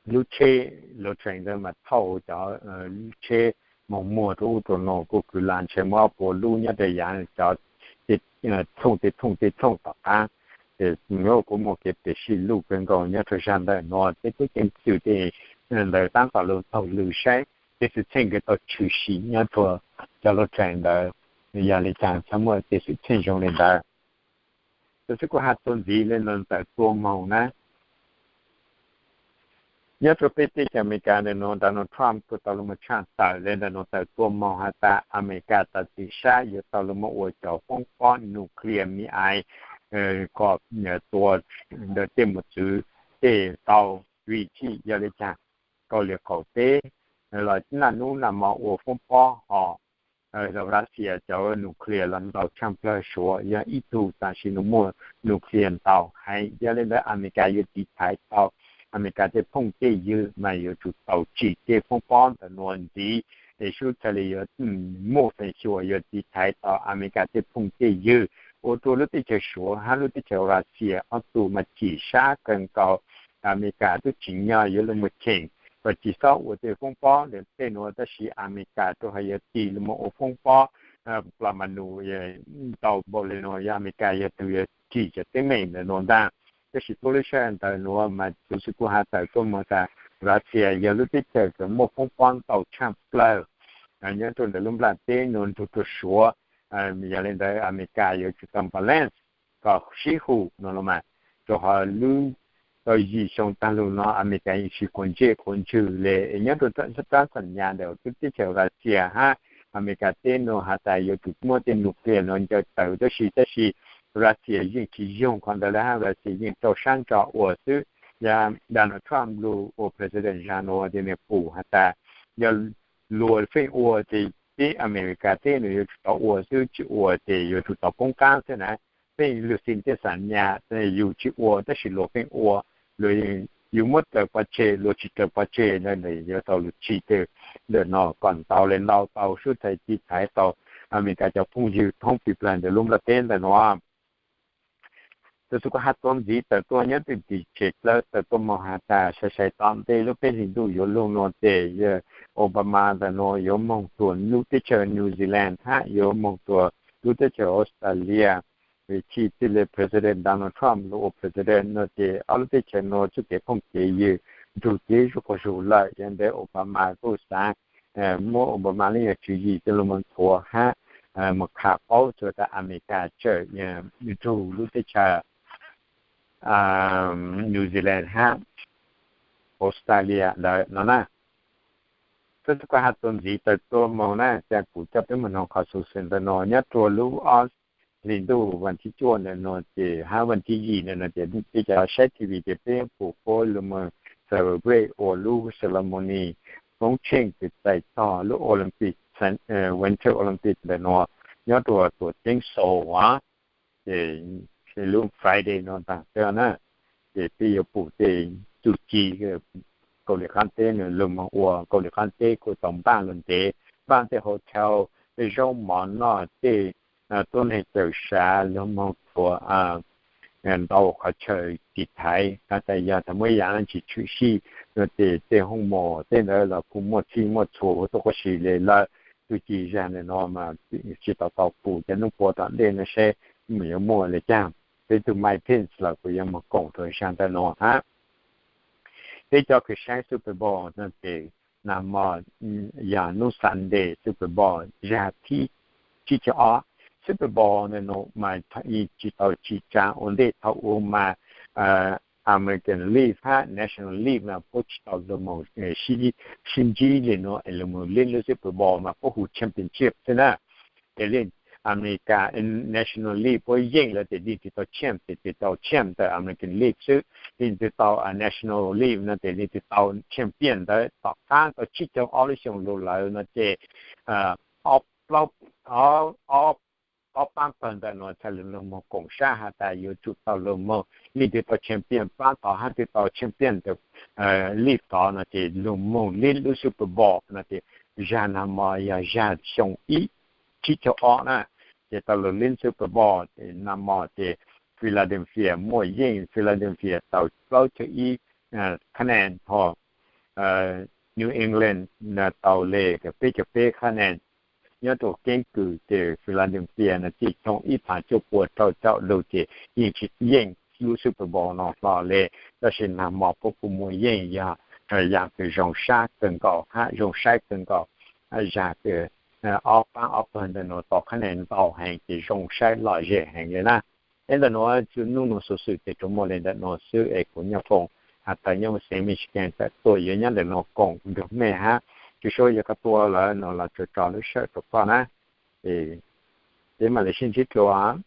lub tsheb lub train ntawd mas thauj cov lub tsheb moog muag rua ub rua no kuj kwv lam ntshe muaj ob puas lub nyob rua yav cov thooj tej thooj tej thooj tom qaab. Ces kuj muaj kev pem sij luj kawg nkaus nyob rua zag ntawm nuav tej tub ceev xwm tej ntawd taab tom lug taug lw saib tej xwm txheej kws tau tshwm sim nyob rua cov lub train ntawd yog li caag txhaj muaj tej xwm txheej zoo li ntawd. Tus xib hwb kuj has txuas ntxiv le ntawm nuav tawm tuaj moog na, nyob rua peb teb chaws Amelikas ntawm nuav Donald Trump kuj tau lug moog tshaj tawm le ntawm nuav tawm tuaj moog has tas Amelikas tas txim sab yuav tau lug moog ua cov foob pob nuclear mi ais kom tua ntawm tej mos txwv tej tau, vim tsi yog le caag Kauslim Qaum Teb los naj nub naj mo ua foob pob ho Russia cov nuclear los ntau tshaj plawg Suav yog ib tug tam sim nuav muaj nuclear ntau heev. Yog le ntawd Amelikas yuav tiv thaiv tau Amelikas tej phooj tej ywg mas yuav tsum tau tsim tej foob pob ntawm nuav ntxiv, es sub txhaj le yuav muaj feem xyuam yuav tiv thaiv tau Amelikas tej phooj tej ywg, ua rua lub teb chaws Suav hab lub teb chaws Russia ob tug mas cim sab kawg nkaus. Amelikas tub tsim nyog yuav lug moog cheem kom tsis txhob ua tej foob pob ntawm tej nuav, tab sis Amelikas rua ho yuav tig lug moog ua foob pob plas ma nus ntau npaum le nuav, yog Amelikas yog tug yuav cim cov teeb meem ntawm nuav ntag. Tab sis tuab lub sij hawm ntawm nuav mas tus xib hwb kuj has tawm tuaj moog tas Russia yog lub teb chaws kws muaj foob pob ntau tshaj plawg nyob rua ntawm lub nplaj teb nuav nrug rua Suav. Yog le ntawd Amelikas yuav tsum tau balance kom sib hum no los mas, rua ho lub tau yim xyoo taag lug no Amelikas yeej tsis quav ntsej quav ntswg le. Nyob rua rab xam nyas ntawm lub teb chaws Russia hab Amelikas teb nuav has tas yuav tsum muab tej nuclear nuav ncaws tawm, tab sis tab sis Russia yeej tsis yoog qhov ntawd le hab, Russia yeej rau sab ntso ua xwb. Yog Donald Trump lug ua president zag nuav ces nwg pum has tas yog luag feej ua ces peb Amelikas teb nuav yuav tsum tau ua xwb, tsis ua ces yuav tsum tau poob qaab xwb na. Feej lug xij tej xam nyas yug tsis ua tab sis luag feej ua, luag yug muab raws pov tseg luag tsis raws pov tseg na, yuav tau lug tsim tej ntawm no kom ntau le ntau tau sub txhais tiv thaiv tau Amelikas cov phooj ywg thoob pis plawg ntawm lub nplaj teb ntawm nuav. Tus xib hwb kuj has txuas ntxiv tawm tuaj nyob rua tim tsev dlawb tawm tuaj moog has tas sai sai tom ntej lub peb hlis ntuj yuav lug nuav tes Obama ntawm nuav yuav moog tuaj lub teb chaws New Zealand hab yuav moog tuaj lub teb chaws Australia. Vim tsi txij le president Donald Trump lug ua president no ces ob lub teb chaws nuav txuj kev phooj kev ywg nrug kev zuj quas zug lawm. Yog ntawd Obama kuj xaav muab Obama lub nyuag tswv yim coj lug moog nthuav hab moog qha paub txug tas Amelikas tseem nrug lub teb chaws New Zealand hab Australia ntawd no na. Xab xab kais has txuas ntxiv tawm tuaj moog na, ca kuv coj peb moog noog qhov xov xwm ntawm no nyob rua lub ob hlis ntuj vas thib cuaj ntawm no ces hab vas thib yim ntawm no ces peb cov saib T V ces peb pum puab lug moog celebrate ua lub ceremony poob tsheej kws txais tog lub Olympic, Winter Olympic ntawm no nyob rua tuam ceeb Seoul as. Ces lub Friday no taag teb na, ces peb yuav pum tej tug ci Kaus Lim Qaab Teb nwg lug moog ua, Kaus Lim Qaab Teb kuj tau npaaj lug ntev, npaaj tej hotel, tej zaub mov noj, tej tuab neeg cawm sav lug moog tuav ntau qhov chaw tiv thaiv, has tas yog tas muaj ib yaam tsi tshwm sim no ces tej hooj mos tej ntawd los kuj muaj txhij muaj txhua ua tuaj quab si le lawm. Tug ci zag ntawm no mas tsi tau tau pum cov nub puav tom ntej no seb mus yuav muaj le caag. Peb tug Mike Pence los kuj yuav moog koom rua zag ntawm no hab. Peb cov kws saib Super Bowl no ces nag hmo yog nub Sunday Super Bowl zag thib tsib caug ob. Super Bowl ntawm no mas tsi tau tsi tsaa ua ntej, thaum ub mas American League hab National League mas puab tsi tau lug moog sib ntsib le no es lug moog lib lub Super Bowl mas puab hu championship xwb na. Ces leej America National League puab yeej lawm ces leej twg tau champ ces leej twg tau champ ntawm American League xwb. Leej twg tau National League no ces leej twg tau champion ntawd. Tom qaab tau tsib caug ob lub xyoo lug lawm no ces ob, ob paab pawg ntawm no txhaj le lug moog koom sab has tas yuav tsum tau lug moog, leej twg tau champion paab tod hab twg tau champion ntawm league tod no ces lug moog lib lub Super Bowl no ces zag nag hmo yog zag xyoo ib tsib caug ob na, ces tau lug lib Super Bowl ces nag hmo ces Philadelphia muaj yeej, Philadelphia tau plaub caug ib qhab naj, ho New England tau le peb caug peb qhab naj. Nyob rua keeb kwm ces Philadelphia no txij xyoo ib phav cuaj pua rau caum lug ces yeej tsi yeej lub Super Bowl no hlo le. Tab sis nag hmo puab kuj muaj yeej yog yam kws zoo sab kawg nkaus hab zoo saib kawg nkaus, zag kws ob paab ob pawg ntawm no tau qhab naj ntau heev ces zoo saib lom zem heev le na. Ib ntawm nuav txug nub nua xuv xwm ces tsuas muaj le ntawm nuav xwb es kuv Nyob Foom has tas nyob Saint Michael tawm tuaj yuav nyob ntawm nuav koom nrug mej hab, tsi sua yog koj tuaj lawm no los tsuas tso lub sij hawm rua koj na, peb mam le sib ntsib dlua.